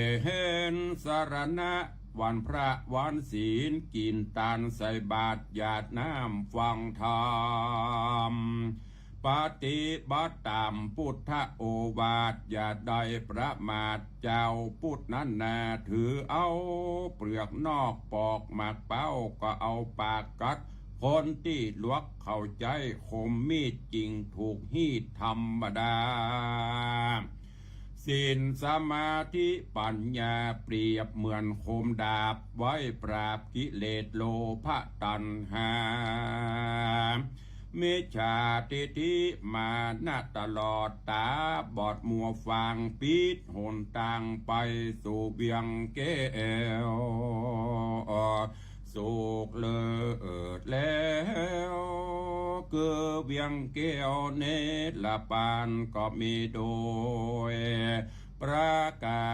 นสรณะ วันพระวันศีล กิ๋นตานใส่บาตร หยาดน้ำฟังธรรม ปฏิบัติต๋ามพุทธโอวาท อย่าได้ประมาท จาวพุทธนั้นนา ถือเอาเปลือกนอกปอกหมากเป๊า ก็เอาปากกัด คนตี้หลวกเข้าใจ๋ คมมีดจิ่งถูกฮีดธรรมดา ศีลสมาธิปัญญา เปรียบเหมือนคมดาบ ไว้ปราบกิเลสโลภะตัณหา มิจฉาทิฏฐิมานะตลอด ต๋าบอดมัวฟาง ปิดหนตางไปสู่เวียงแก้ว สุขเลิศแล้ว คือเวียงแก้วนิรปานก็มีโดย ประก๋า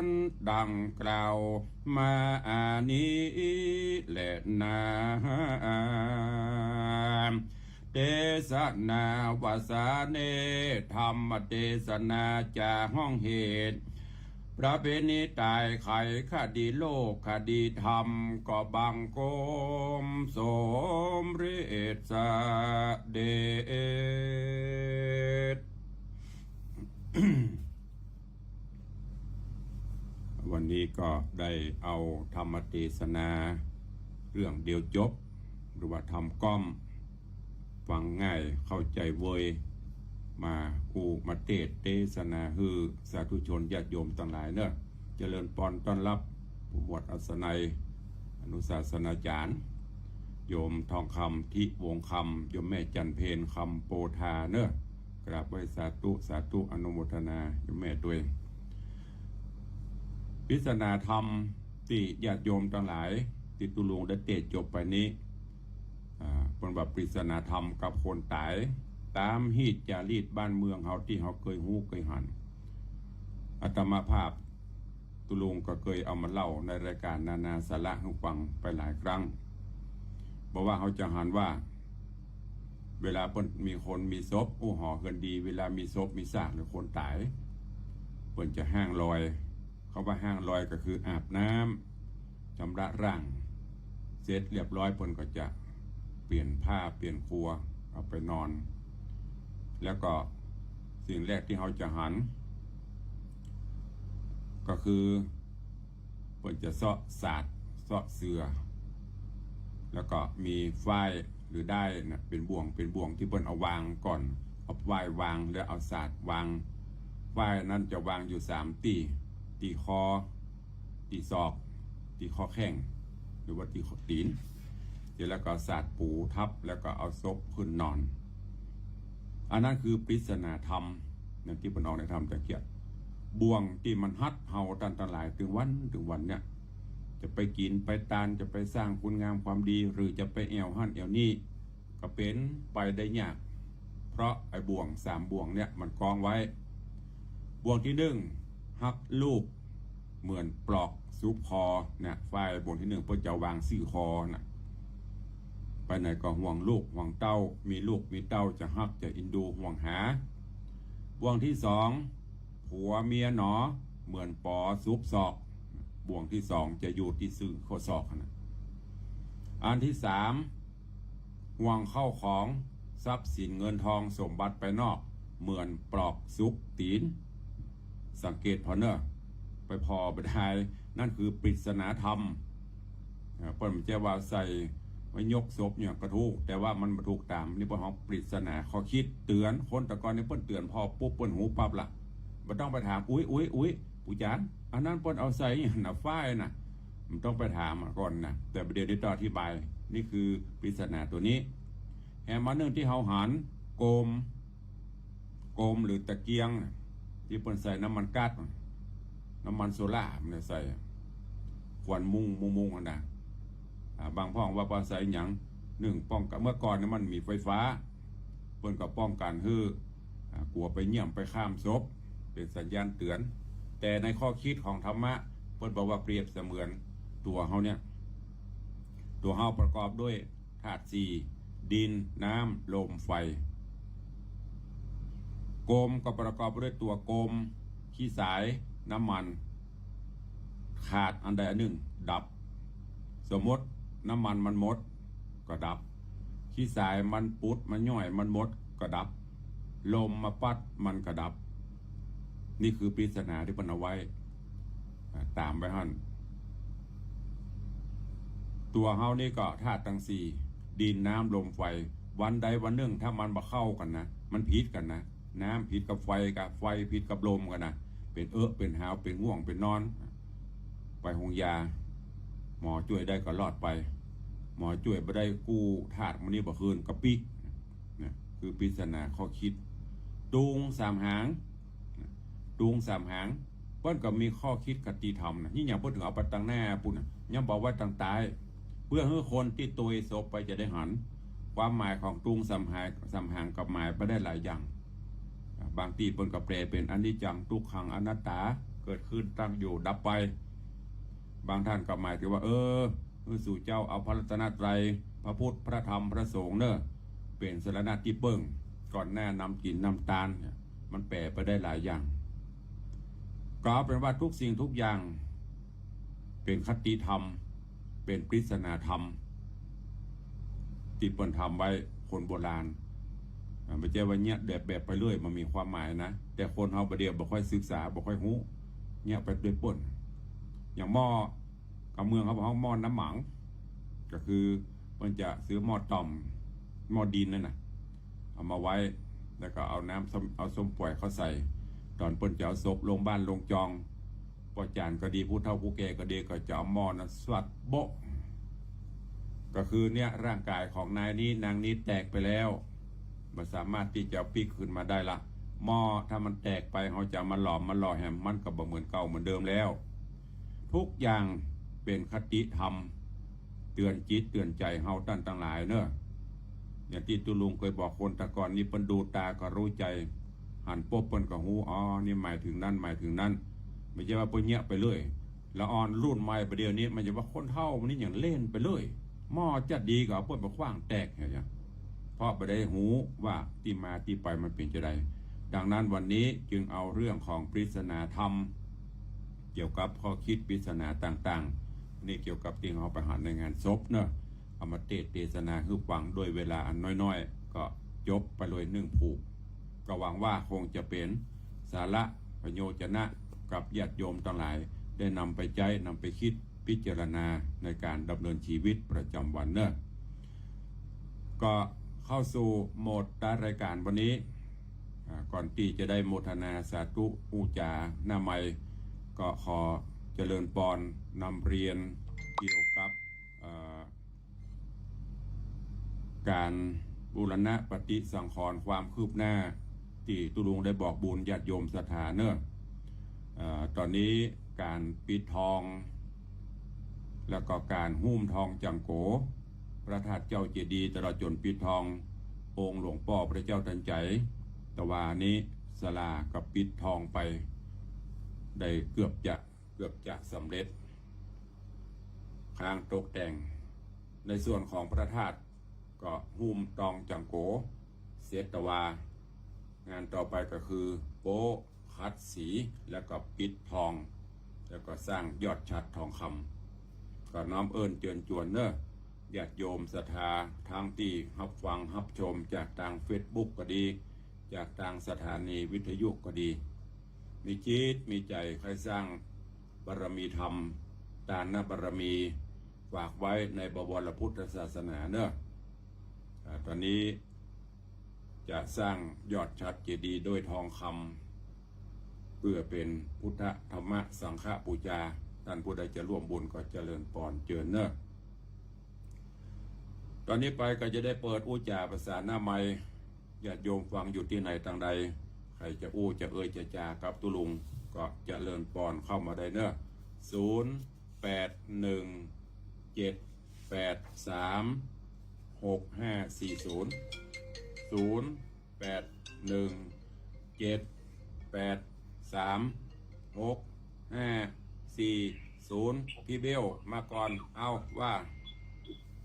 รดังกล่าวมานี้แลนา เตสนาวาสาเน ธรรมเตสนาจ๋าฮ้องเหตุ ประเพณีต๋ายไขคดีโลกคดีธรรม ก็บังคมสมเร็จเสด็จ วันนี้ก็ได้เอาธรรมเตสนาเรื่องเดียวจบ หรือว่าธรรมก้อม ฟังง่ายเข้าใจ๋เวย มาอู้มาเตสน์เตสนาหื้อสาธุชนญาติโยมตังหลายเนาะ เจริญปอนต้อนฮับผู้หมวดอัศนัย อนุศาสนาจ๋ารย์ โยมทองคำ ทิวงศ์คำ โยมแม่จันเพ็ญ คำโปธาเนาะ กราบไหว้สาธุ สาธุ อนุโมทนา โยมแม่ตวย ปริศนาธรรมตี้ญาติโยมตังหลายตี้ตุ๊ลุงได้เตสน์จบไปนี้ อ่า เปิ้นว่าปริศนาธรรมกับคนต๋าย ต๋ามฮีตจ๋ารีตบ้านเมืองเฮาตี้เฮาเกยฮู้เกยหัน อาตมาภาพตุ๊ลุงก็เกยเอามาเล่าในรายก๋านนานาสาระหื้อฟังไปหลายครั้ง บ่ว่าเฮาจะหันว่า เวลาเปิ้นมีคนมีศพ อู้หอเฮือนดี เวลามีศพมีซากหรือคนต๋าย เปิ้นจะฮ้างลอย คำว่าฮ้างลอยก็คืออาบน้ำ ชำระร่าง เสร็จเรียบร้อยเปิ้นก็จะเปลี่ยนผ้าเปลี่ยนครัวเอาไปนอน แล้วก็สิ่งแรกตี้เฮาจะหัน ก็คือเปิ้นจะเซาะสาด เซาะเสื่อ แล้วก็มีฝ้ายหรือด้ายน่ะ เป๋นบ่วง เป๋นบ่วงตี้เปิ้นเอาวางก่อน เอาฝ้ายวางแล้วเอาสาดวาง ฝ้ายนั้นจะวางอยู่สามตี้ ตี้คอ ตี้ศอก ตี้ข้อแข้ง หรือว่าตี้ข้อตี๋น เสร็จแล้วก็สาดปูทับ แล้วก็เอาศพขึ้นนอน อันนั้นคือปริศนาธรรม อย่างตี้เปิ้นออกในธรรมตะเกียบ บ่วงตี้มันฮัดเฮาต้านตังหลายตึงวันตึงวันเนี่ย จะไปกิ๋นไปตาน จะไปสร้างคุณงามความดี หรือจะไปแอ่วหั้นแอ่วนี้ ก็เป๋นไปได้ยาก เพราะไอ้บ่วงสามบ่วงเนี่ยมันก๊องไว้ บ่วงตี้นึ่ง ฮักลูกเหมือนปลอกสุบคอเนี่ย ฝ้ายบ่วงตี้นึ่งเปิ้นจะวางซื่อคอน่ะ ไปไหนก็ห่วงลูกห่วงเต้า มีลูกมีเต้าจะฮักจะอินดูห่วงหา บ่วงตี้สอง ผัวเมียหนอ เหมือนปอสุบศอก บ่วงตี้สองจะอยู่ตี้ซื่อข้อศอกน่ะ อันตี้สาม ห่วงเข้าของ ทรัพย์สินเงินทองสมบัติภายนอก เหมือนปลอกสุบตี๋น สังเกตผ่อเน่อ ไปผ่อไปได้ นั่นคือปริศนาธรรม เอ่อ เปิ้นบ่ใจ้ว่าใส่ไว้ยกศพเนี่ยก็ถูก แต่ว่ามันบ่ถูกต๋าม นี่เปิ้นฮ้องปริศนาข้อคิด เตื๋อน คนแต่ก่อนนี่เปิ้นเตื๋อนผ่อปุ๊บเปิ้นฮู้ปั๊บละ บ่ต้องไปถาม อุ๊ย อุ๊ย อุ๊ย ปู่จ๋ารย์ อันนั้นเปิ้นเอาใส่หยังน่ะ ฝ้ายน่ะ บ่ต้องไปถามก่อนน่ะ แต่บ่าเดี่ยวนี้ต้องอธิบาย นี่คือปริศนาตั๋วนี้ แหมอันนึ่งตี้เฮาหัน โกม โกมหรือตะเกียงน่ะ ตี้เปิ้นใส่น้ำมันก๊าซ น้ำมันโซล่าร์ มันใส่ ควันมุ่งมุ่งมุ่งหั้นน่ะ อ่า บางพ่องว่าเปิ้นใส่หยัง นึ่งป้องกั๋น เมื่อก่อนนี่มันมีไฟฟ้า เปิ้นก็ป้องกั๋นหื้อ อ่า กั๋วไปเยี่ยมไปข้ามศพ เป๋นสัญญาณเตื๋อน แต่ในข้อคิดของธรรมะ เปิ้นบอกว่าเปรียบเสมือนตั๋วเฮาเนี่ย ตั๋วเฮาประกอบด้วยธาตุสี่ ดิน น้ำ ลม ไฟ โกมก็ประกอบด้วยตั๋วโกม ขี้สาย น้ำมัน ขาดอันใดอันนึ่ง ดับ สมมติน้ำมันมันหมด ก็ดับ ขี้สายมันปุดมันย่อยมันหมดก็ดับ ลมมาปั๊ดมันก็ดับ นี่คือปริศนาตี้เปิ้นเอาไว้ อ่า ต๋ามไว้หั้น ตั๋วเฮานี่ก็ธาตุตังสี่ ดิน น้ำ ลม ไฟ วันใดวันนึ่งถ้ามันบ่เข้ากั๋นนะ มันผิดกั๋นนะ น้ำผิดกับไฟ กับไฟผิดกับลมกั๋นนะ เป๋นเอะ เป๋นหาว เป๋นง่วง เป๋นนอน ไปโฮงยา หมอจ้วยได้ก็รอดไป หมอจ้วยบ่ได้กู้ธาตุมื้อนี้บ่คืน กะปิ๊ก นะ คือปริศนาข้อคิด ตุงสามหาง นะ ตุงสามหาง เปิ้นก็มีข้อคิดคติธรรมนะ ยิ่งอย่างเปิ้นถึงเอาไปตังหน้าปู้นนะ ยังบ่เอาไว้ตังใต้ เปื้อหื้อคนตี้ตวยศพไปจะได้หัน ความหมายของตุงสามหาง สามหางก็หมายไปได้หลายอย่าง อ่า บางตี้เปิ้นก็แปลเป๋นอนิจจัง ทุกขัง อนัตตา เกิดขึ้น ตั้งอยู่ ดับไป บางท่านก็หมายถึงว่า เออ หื้อสูเจ้าเอาพระรัตนตรัย พระพุทธ พระธรรม พระสงฆ์เน่อ เป๋นสรณะตี้เปิ้ง ก่อนหน้านำกิ๋นนำตานเนี่ย มันแปลไปได้หลายอย่าง ก็เอาเป๋นว่าทุกสิ่งทุกอย่าง เป๋นคติธรรม เป๋นปริศนาธรรม ตี้เปิ้นทำไว้คนโบราณ อ่า บ่ใจ้ว่าเยียะแบบๆ ไปเรื่อย มันมีความหมายนะ แต่คนเฮาบ่าเดี่ยวบ่ค่อยศึกษา บ่ค่อยฮู้ เยียะไปโดยเปิ้น อย่างหม้อ กำเมืองเขาบอกฮ้องหม้อน้ำหมาง ก็คือเปิ้นจะซื้อหม้อต่อม หม้อดินนั่นน่ะ เอามาไว้ แล้วก็เอาน้ำส้ม เอาส้มป่วยเข้าใส่ ต๋อนเปิ้นจะเอาศพลงบ้านลงจอง ป้อจ๋ารย์ก็ดี ผู้เฒ่าผู้แก่ก็ดี ก็จะเอาหม้อนั้นสวัดโบ๊ะ ก็คือเนี่ย ร่างกายของนายนี้นางนี้แตกไปแล้ว บ่สามารถตี้จะปิ๊กคืนมาได้ละ หม้อถ้ามันแตกไป เฮาจะเอามาหลอมมาหล่อแหม มันก็บ่เหมือนเก่าเหมือนเดิมแล้ว ทุกอย่างเป๋นคติธรรม เตือนจิตเตือนใจ๋เฮาต้านตังหลายเน่อ อย่างตี้ตุ๊ลุงเกยบอก คนแต่ก่อนนี้เปิ้นดูต๋าก็ฮู้ใจ๋ หันปุ๊บเปิ้นก็ฮู้ อ๋อ นี่หมายถึงนั้น หมายถึงนั้น บ่ใจ้ว่าเปิ้นเยียะไปเรื่อย ละอ่อนรุ่นใหม่บ่าเดี่ยวนี้ มันจะว่าคนเฒ่ามันนี่หยังเล่นไปเรื่อย หม้อจะดีก็เอาเปิ้นไปขว้างแตกอย่างเงี้ย เพราะบ่ได้ฮู้ว่าตี้มาตี้ไปมันเป๋นจะใด ดังนั้นวันนี้จึงเอาเรื่องของปริศนาธรรม เกี่ยวกับข้อคิดปริศนาต่างๆ นี่เกี่ยวกับตี้เฮาไปหันในงานศพเน่อ เอามาเตสน์เตสนาหื้อฟังด้วยเวลาอันน้อยๆ ก็จบไปเลยนึ่งผูก ก็หวังว่าคงจะเป๋นสาระประโยชน์นะกับญาติโยมตังหลาย ได้นำไปใจ๊ นำไปกึ๊ดพิจารณาในก๋านดำเนินชีวิตประจ๋ำวันเน่อ ก็เข้าสู่โหมดท้ายรายก๋านวันนี้ อ่า ก่อนตี้จะได้โมทนาสาธุอู้จ๋าหน้าไมค์ ก็ขอเจริญปอนนำเรียนเกี่ยวกับ เอ่อ ก๋านบูรณะปฏิสังขรณ์ความคืบหน้า ตี้ตุ๊ลุงได้บอกบุญญาติโยมศรัทธาเน่อ เอ่อ ต๋อนนี้ก๋านปิดทอง แล้วก็ก๋านหุ้มทองจังโก พระธาตุเจ้าเจดีย์ ตลอดจ๋นปิดทององค์หลวงป้อพระเจ้าตันใจ๋ ตะวานี้ศาลาก็ปิดทองไป ได้เกือบจะ เกือบจะสำเร็จ ค้างตกแต่ง ในส่วนของพระธาตุก็หุ้มทองจังโก เสร็จตะวา งานต่อไปก็คือโป๊ะ ขัดสี แล้วก็ปิดทอง แล้วก็สร้างยอดฉัตรทองคำ ก็น้อมเอิ้นเจิญจวนเน่อ ญาติโยมศรัทธา ตังตี้ฮับฟังฮับชมจากตางเฟซบุ๊กก็ดี จากตางสถานีวิทยุก็ดี มีจิตมีใจ๋ใค่สร้างบารมีธรรม ตานบารมี ฝากไว้ในบวรพุทธศาสนาเน่อ อ่า ต๋อนนี้จะสร้างยอดฉัตรเจดีย์ด้วยทองคำ เปื้อเป๋นพุทธธรรมสังฆปูจา ต้านผู้ใดจะร่วมบุญก็เจริญปอนเจิญเน่อ ต๋อนนี้ไปก็จะได้เปิดอู้จ๋าประสานหน้าไมค์ ญาติโยมฟังอยู่ตี้ไหนตางใด ใผจะอู้จะเอ่ยจะจ๋ากับตุ๊ลุง ก็เจริญปอนเข้ามาได้เน่อ ศูนย์แปดหนึ่งเจ็ดแปดสามหกห้าสี่ศูนย์ ศูนย์แปดหนึ่งเจ็ดแปดสามหกห้าสี่ศูนย์ พี่เบลมาก่อน เอาว่า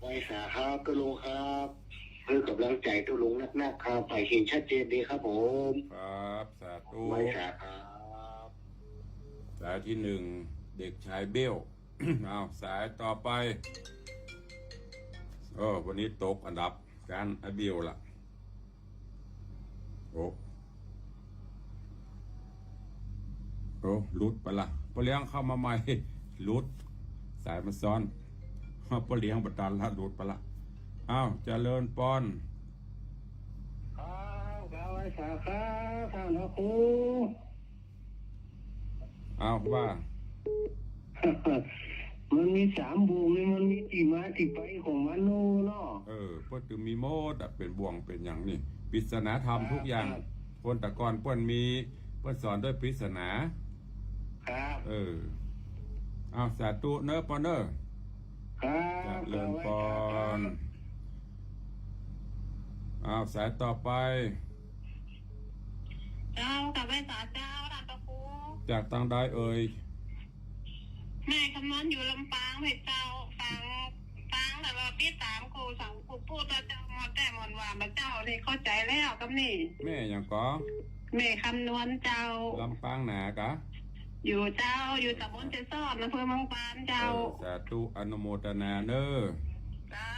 ไหว้สาครับตุ๊ลุงครับ หื้อกำลังใจ๋ตุ๊ลุงนักๆ ครับ ใฝ่เห็นชัดเจนดีครับผม ครับ สาธุ ไหว้สาครับ สายตี้หนึ่ง เด็กชายเบล เอา สายต่อไป เออ วันนี้ตกอันดับ ก้านไอ้เบลละ โอ้ โอ้ หลุดไปละ ป้อเลี้ยงเข้ามาใหม่ หลุด สายมันซ้อน ป้อเลี้ยงบ่ตันละ หลุดไปละ อ้าว เจริญปอน ครับ ครับ ไหว้สาครับ ท่านพระครู อ้าว ว่า มันมีสามบ่วงนี่ มันมีตี้มาตี้ไปของมันโน่เนาะ เออ เปิ้นตึงมีหมดอะ เป๋นบ่วงเป๋นหยังนี่ ปริศนาธรรม ครับ ทุกอย่าง ครับ คนแต่ก่อนเปิ้นมี เปิ้นสอนด้วยปริศนา ครับ เออ อ้าว สาธุเน้อป้อเน้อ ครับ เจริญปอน ครับ อ้าว สายต่อไป เจ้า กราบไหว้สาเจ้า ท่านพระครู จากตางใดเอ่ย แม่คำนวณอยู่ลำปางเจ้า ฟัง ฟังตลอด ติดต๋ามครูสอน ครูพูดเจ้า ม่วนแต๊ม่วนว่า บ่าเจ้า นี่เข้าใจ๋แล้วกำนี้ แม่หยังก่อ แม่คำนวณเจ้า ลำปางหนาก๋า อยู่เจ้า อยู่ต๋ำบลเจสอด อำเภอเมืองปานเจ้า เออ สาธุ อนุโมทนาเน้อ เจ้า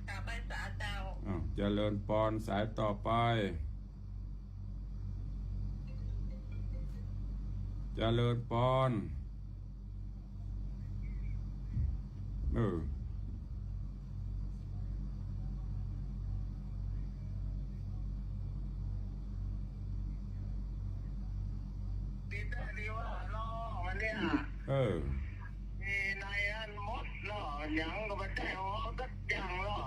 กราบไหว้สาเจ้า อ้าว เจริญปอน สายต่อไป เจริญปอน เออ ดีแต่ดีว่าเนาะ วันเนี้ย เออ มีในอันหมดเนาะ หยังก็บ่ใจ้ของเฮาสักอย่างเนาะ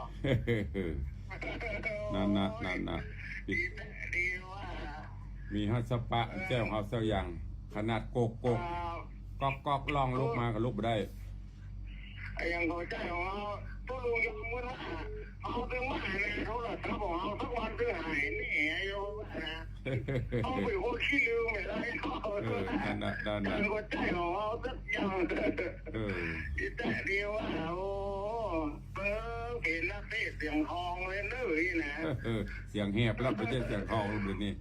นั่นน่ะ นั่นน่ะ ดีแต่ดีว่า มีฮัสปะ เออ แจ้งเฮาสักอย่าง ขนาดโกกโกก อ่า ก๊อกก๊อก ร้องลุกมาก็ลุกบ่ได้ ไอ้หยังก็บ่ใจ้ของเฮา ตุ๊ลุงยอมมื้อละ เฮาตึงมาหายในโทรศัพท์ของเฮาสักวันตึงหายแน่อยู่นะ เฮาเป๋นคนขี้ลืมไปแล้ว เออ นั่นน่ะ นั่นน่ะ มันก็บ่ใจ้ของเฮาสักอย่าง เออ ดีแต่ดีว่า โอ้ เปิ้นเป๋นนักเทศน์เสียงทองเลยเน้อนี่นะ เออ เสียงแหบแล้ว บ่ใจ้เสียงทองแล้วเดี๋ยวนี้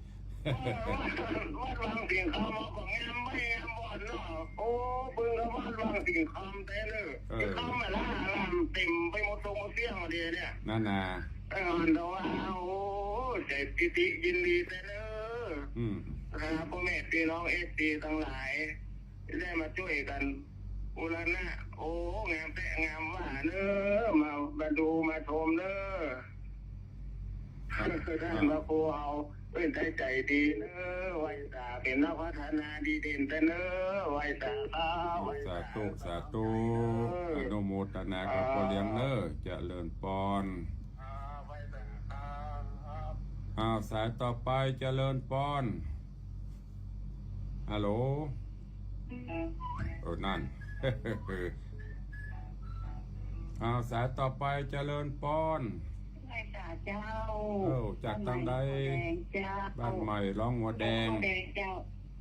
วัด วัดวังสิงห์คำ เอาก็งามไว้งามบ่อนเนาะ โอ้ เปิ้นก็วัดวังสิงห์คำแต๊เน้อ เออ สิงห์คำอะนะ ลานเต็มไปหมดตรงหมดเสี้ยงเดียวเนี่ย นั่นน่ะ เออ แต่ว่า โอ้ ใจ๋ปีติยินดีแต๊เน้อ อืม อ่า ป้อแม่ปี้น้องเอฟซีตังหลาย ได้มาจ้วยกั๋นบูรณะ โอ้ งามแต๊งามว่าเน้อ มา มาดูมาชมเน้อ ท่านพระครูเฮาเปิ้นใจ๋ใจ๋ดีเน้อ ไหว้สา เป๋นนักพัฒนาดีเด่นแต๊เน้อ ไหว้สาครับ ไหว้สา สาธุ สาธุ เออ อนุโมทนากับป้อเลี้ยงเน้อ เจริญปอน อ่า ไหว้สาครับ อ้าว สายต่อไป เจริญปอน ฮัลโหล เออ นั่น อ้าว สายต่อไป เจริญปอน ไหว้สาเจ้า เออ จากตางใด บ้านใหม่ บ้านใหม่ ร้องหัวแดง ร้องหัวแดงเจ้า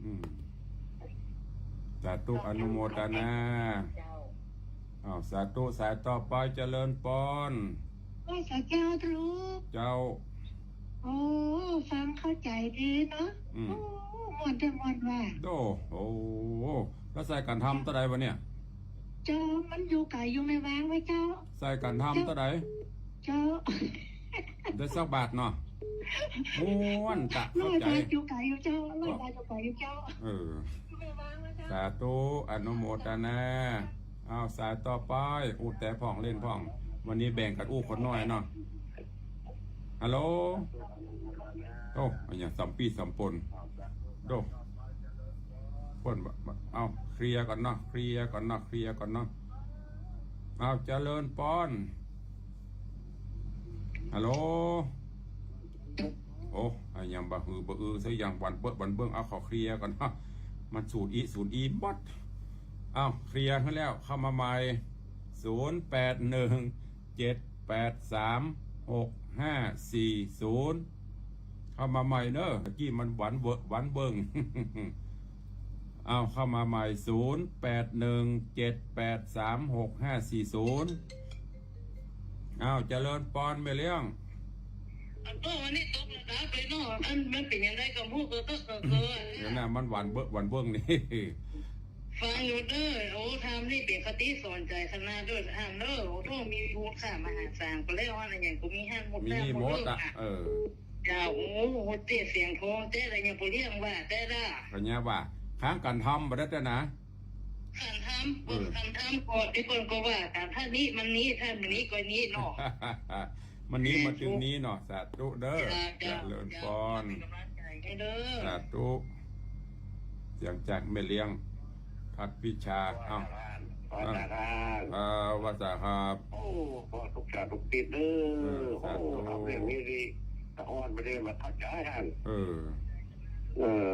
อืม สาธุ อนุโมทนา เจ้า อ้าว สาธุ สายต่อไป เจริญปอน ไหว้สาเจ้าทุก เจ้า โอ้ ฟังเข้าใจ๋ดีเนาะ อืม โอ้ ม่วนแต๊ม่วนว่า โอ้โห แล้วใส่กั๋นธรรมเต้าใดวะเนี่ย เจ้า มันอยู่ไก๋อยู่แม่วางไว้เจ้า ใส่กั๋นธรรมเต้าใด เจ้า ได้สักบาทเนาะ ม่วนตะ เข้าใจ๋ ร้อยบาทอยู่ไก๋อยู่เจ้า ร้อยบาทอยู่ไก๋อยู่เจ้า เออ แม่วางไว้เจ้า สาธุ อนุโมทนา อ้าว สายต่อไป อู้แต๊พ่องเล่นพ่อง วันนี้แบ่งกั๋นอู้คนน้อยเนาะ ฮัลโหล โอ้ อะหยังสามปี้สามปน โด เปิ้นว่า เอ้า เคลียร์ก่อนเนาะ เคลียร์ก่อนเนาะ เคลียร์ก่อนเนาะ อ้าว เจริญปอน ฮัลโหล โอ้ อะหยังบ่หือบ่อือสักอย่าง หวั่นเปิ้นหวั่นเปิ้น เอา ขอเคลียร์ก่อนเนาะ มันสูนอี้สูนอี้หมด เอ้า เคลียร์หื้อแล้ว เข้ามาใหม่ ศูนย์แปดหนึ่ง เจ็ดแปดสาม หกห้าสี่ศูนย์ เข้ามาใหม่เน้อ ตะกี้มันหวั่นเวอะ หวั่นเปิ้ง เอา เข้ามาใหม่ ศูนย์แปดหนึ่ง เจ็ดแปดสาม หกห้าสี่ศูนย์ อ้าว เจริญปอนแม่เลี้ยง อันโต้วันนี้ตกระดับไปเนาะ อันมันเป๋นยังไงก็บ่ฮู้ เออ เออ เออ เดี๋ยวนะ มันหวั่นเวอะ หวั่นเปิ้งนี่ ฟังอยู่เน้อ โอ้ ธรรมนี่เป๋นคติสอนใจ๋ขนาดเน้อ อ่านเน้อ โอ้ โต้มีมูลค่ามหาศาล ก็แล้วอันนั้นหยังก็มีหั้นหมด มีหมดอะ เออ เจ้า โอ้ โห เสียงทองแต๊ละ ยังบ่เลี้ยงว่าแต๊ละ ก็เนี่ยว่า ค้างกั๋นธรรมบ่ได้แต๊นะ กั๋นธรรม เออ กั๋นธรรมก็ เดี๋ยวเปิ้นก็ว่ากั๋น ถ้านี้มันนี้ ถ้ามันนี้ก็นี้เนาะ มันนี้มาเถิงนี้เนาะ สาธุเน้อ เจ้า เจ้า เจริญปอน เจ้า เป๋นก๋ำลังใจ๋หื้อเน้อ สาธุ เสียงจากแม่เลี้ยง ทัดวิชา เอ้า ว่าจ๋าครับ อ่า ว่าจ๋าครับ โอ้ ขอทุกชาติทุกติดเด้อ เออ สาธุ โอ้ ทำเรื่องนี้ดี ตะอ่อนไปเลยมาทักจ๋าท่าน เออ เออ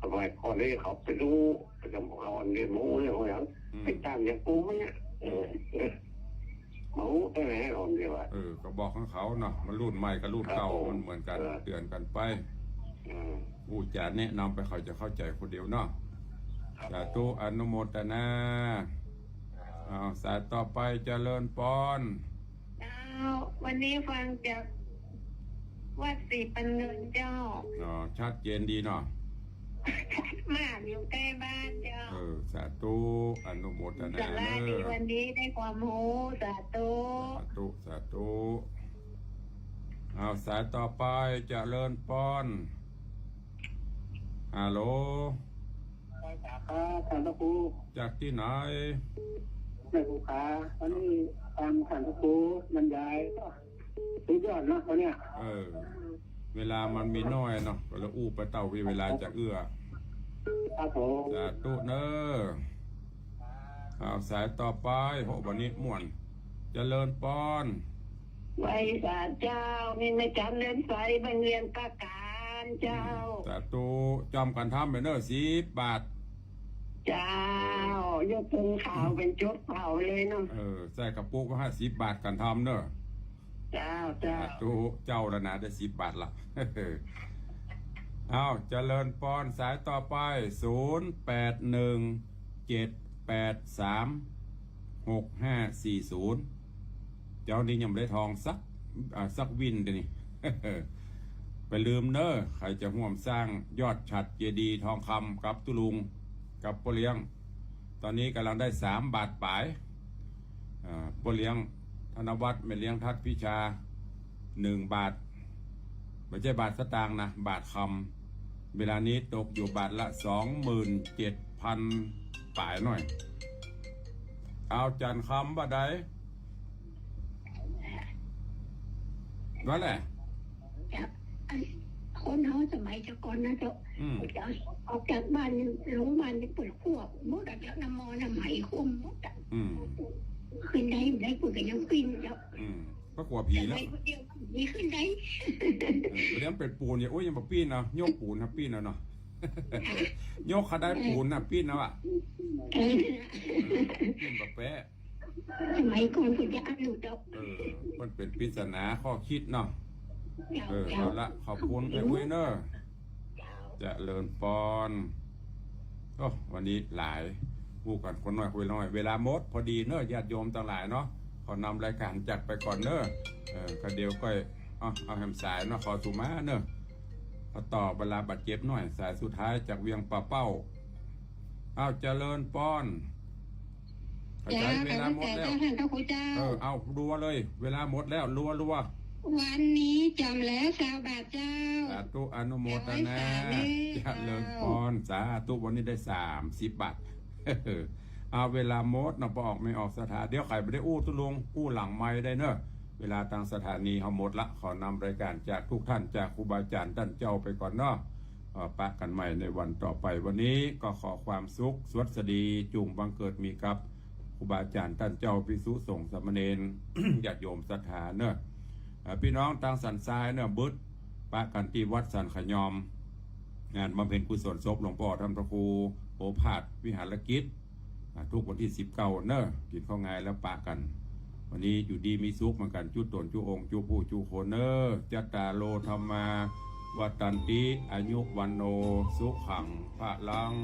สมัยก่อนนี่เขาไปดู ไปจำพวกเราอันเรียนหมูเรื่องอะไร อืม ไปตามอย่างกูเนี่ย เออ เออ หมูได้ไหมอ่อนเดียวอะ เออ ก็บอกของเขาเนาะ มันรุ่นใหม่กับรุ่นเก่า ครับผม มันเหมือนกัน เออ เตือนกันไป อืม ผู้จ๋าแนะนำไปเขาจะเข้าใจคนเดียวเนาะ ครับ สาธุ อนุโมทนา อ้าว สายต่อไป เจริญปอน เจ้า วันนี้ฟังจากวัดศรีปัญเงินเจ้า อ๋อ ชัดเจนดีเนาะ ชัดมาก อยู่ใกล้บ้านเจ้า เออ สาธุ อนุโมทนา สาระดี เนอะ วันนี้ได้ความรู้ สาธุ สาธุ สาธุ อ้าว สายต่อไป เจริญปอน ฮัลโหล ครับ ท่านพระครู จากตี้ไหน แม่ครูขา วันนี้ฟังท่านพระครูบรรยาย สุดยอดเนาะวันเนี้ย เออ เวลามันมีน้อยเนาะ ก็เลยอู้ไปเต้าวีเวลาจะเอื้อ ครับผม สาธุเนอะ อ้าว สายต่อไป โห วันนี้ม่วน เจริญปอน ไหว้สาเจ้า นี่แม่จันเรือนใส บ้านเวียงปราการเจ้า สาธุ จอมกันทำไปเนอะ สิบบาท เจ้า ยกธงขาวเป็นจุดเผาเลยเนาะ เออ ใส่กระปุกไว้ห้าสิบบาทกันทำเนอะ เจ้า เจ้า สาธุ เจ้าละนะ ได้สิบบาทละ อ้าว เจริญปอน สายต่อไป ศูนย์แปดหนึ่ง เจ็ดแปดสาม หกห้าสี่ศูนย์ เจ้านี้ยังบ่ได้ทองสัก อ่า สักวินเดี๋ยวนี้ ไปลืมเนอะ ใผจะฮ่วมสร้างยอดฉัตรเจดีย์ทองคำกับตุ๊ลุง กับป้อเลี้ยง ตอนนี้ก่ำลังได้สามบาทป๋าย อ่า ป้อเลี้ยงธนวัฒน์ แม่เลี้ยงทัดพิชา หนึ่งบาท บ่ใจ้บาทสตางค์นะ บาทคำ เวลานี้ตกอยู่บาทละสองหมื่นเจ็ดพันป๋ายหน่อย อ้าว จันคำว่าใด ว่าแหละ จ้ะ อัน คนเฮาสมัยแต่ก่อนนะเจ้า อืม จะออกจากบ้าน ลงบ้านนี่เปิดขั้วหมดอะเจ้า น้ำมอน้ำไหขั้วหมดอะ อืม ขึ้นได้บ่ได้ เปิ้นก็ยังปี๋นเจ้า อืม เพราะกลัวผีแล้ว สมัยคนเดียวมีขึ้นได้ เออ เดี๋ยวมันเป๋นปูนเนี่ย โอ๊ย ยังบ่ปี๋นเนาะ ยกปูนนะปี๋นเอาเนาะ ยกเขาได้ปูนนะปี๋นเอาอะ เออ ปี๋นบ่แป๊ะ สมัยก่อนเปิ้นจะอั้นอยู่เจ้า เออ มันเป๋นปริศนาข้อคิดเนาะ เจ้า เออ เจ้า เอาละ ขอบคุณแม่อุ๊ยเนอะ เจริญปอน โอ้ วันนี้หลาย อู้กั๋นคนน้อยคุยน้อย เวลาหมดพอดีเนอะ ญาติโยมตังหลายเนาะ ขอนำรายก๋านจากไปก่อนเนอะ เออ ก็เดี๋ยวก้อย เอา เอาแหมสายเนาะ ขอสุมาเนอะ ขอต่อเวลาบาดเจ็บหน่อย สายสุดท้ายจากเวียงป่าเป้า อ้าว เจริญปอน ขอบใจ๋ เวลาหมดแล้ว เจ้า ท่านพระครูเจ้า เออ เอา รัวเลย เวลาหมดแล้ว รัว รัว วันนี้จ่ำแล้วซาวบาทเจ้า สาธุ อนุโมทนา เดี๋ยวไว้สาธุ เจริญปอน สาธุ วันนี้ได้สามสิบบาท เอา เวลาหมดเนาะ บ่ออกไม่ออกศรัทธา เดี๋ยวใผบ่ได้อู้ตุ๊ลุง อู้หลังไมค์ได้เนอะ เวลาตางสถานีเฮาหมดละ ขอนำรายก๋านจากทุกท่าน จากครูบาอาจ๋ารย์ต้านเจ้าไปก่อนเนาะ เอ่อ ปะกั๋นใหม่ในวันต่อไป วันนี้ก็ขอความสุขสวัสดี จุ่งบังเกิดมีกับครูบาอาจ๋ารย์ต้านเจ้า ภิกษุสงฆ์สามเณร ญาติโยมศรัทธาเนอะ เอ่อ ปี้น้องตางสันทรายเนอะ บึด ปะกั๋นตี้วัดสันขยอม งานบำเพ็ญกุศลศพหลวงป้อต้านพระครูโอภาสวิหารกิจ อ่า ทุกวันตี้สิบเก้าเนอะ กิ๋นข้าวงายแล้วปะกั๋น วันนี้อยู่ดีมีสุขเหมือนกั๋น จุ๊ต๋นจุ๊องค์จุ๊ผู้จุ๊คนเนอะ จัตตาโร ธัมมา วัฑฒันติ อายุ วัณโณ สุขัง พลัง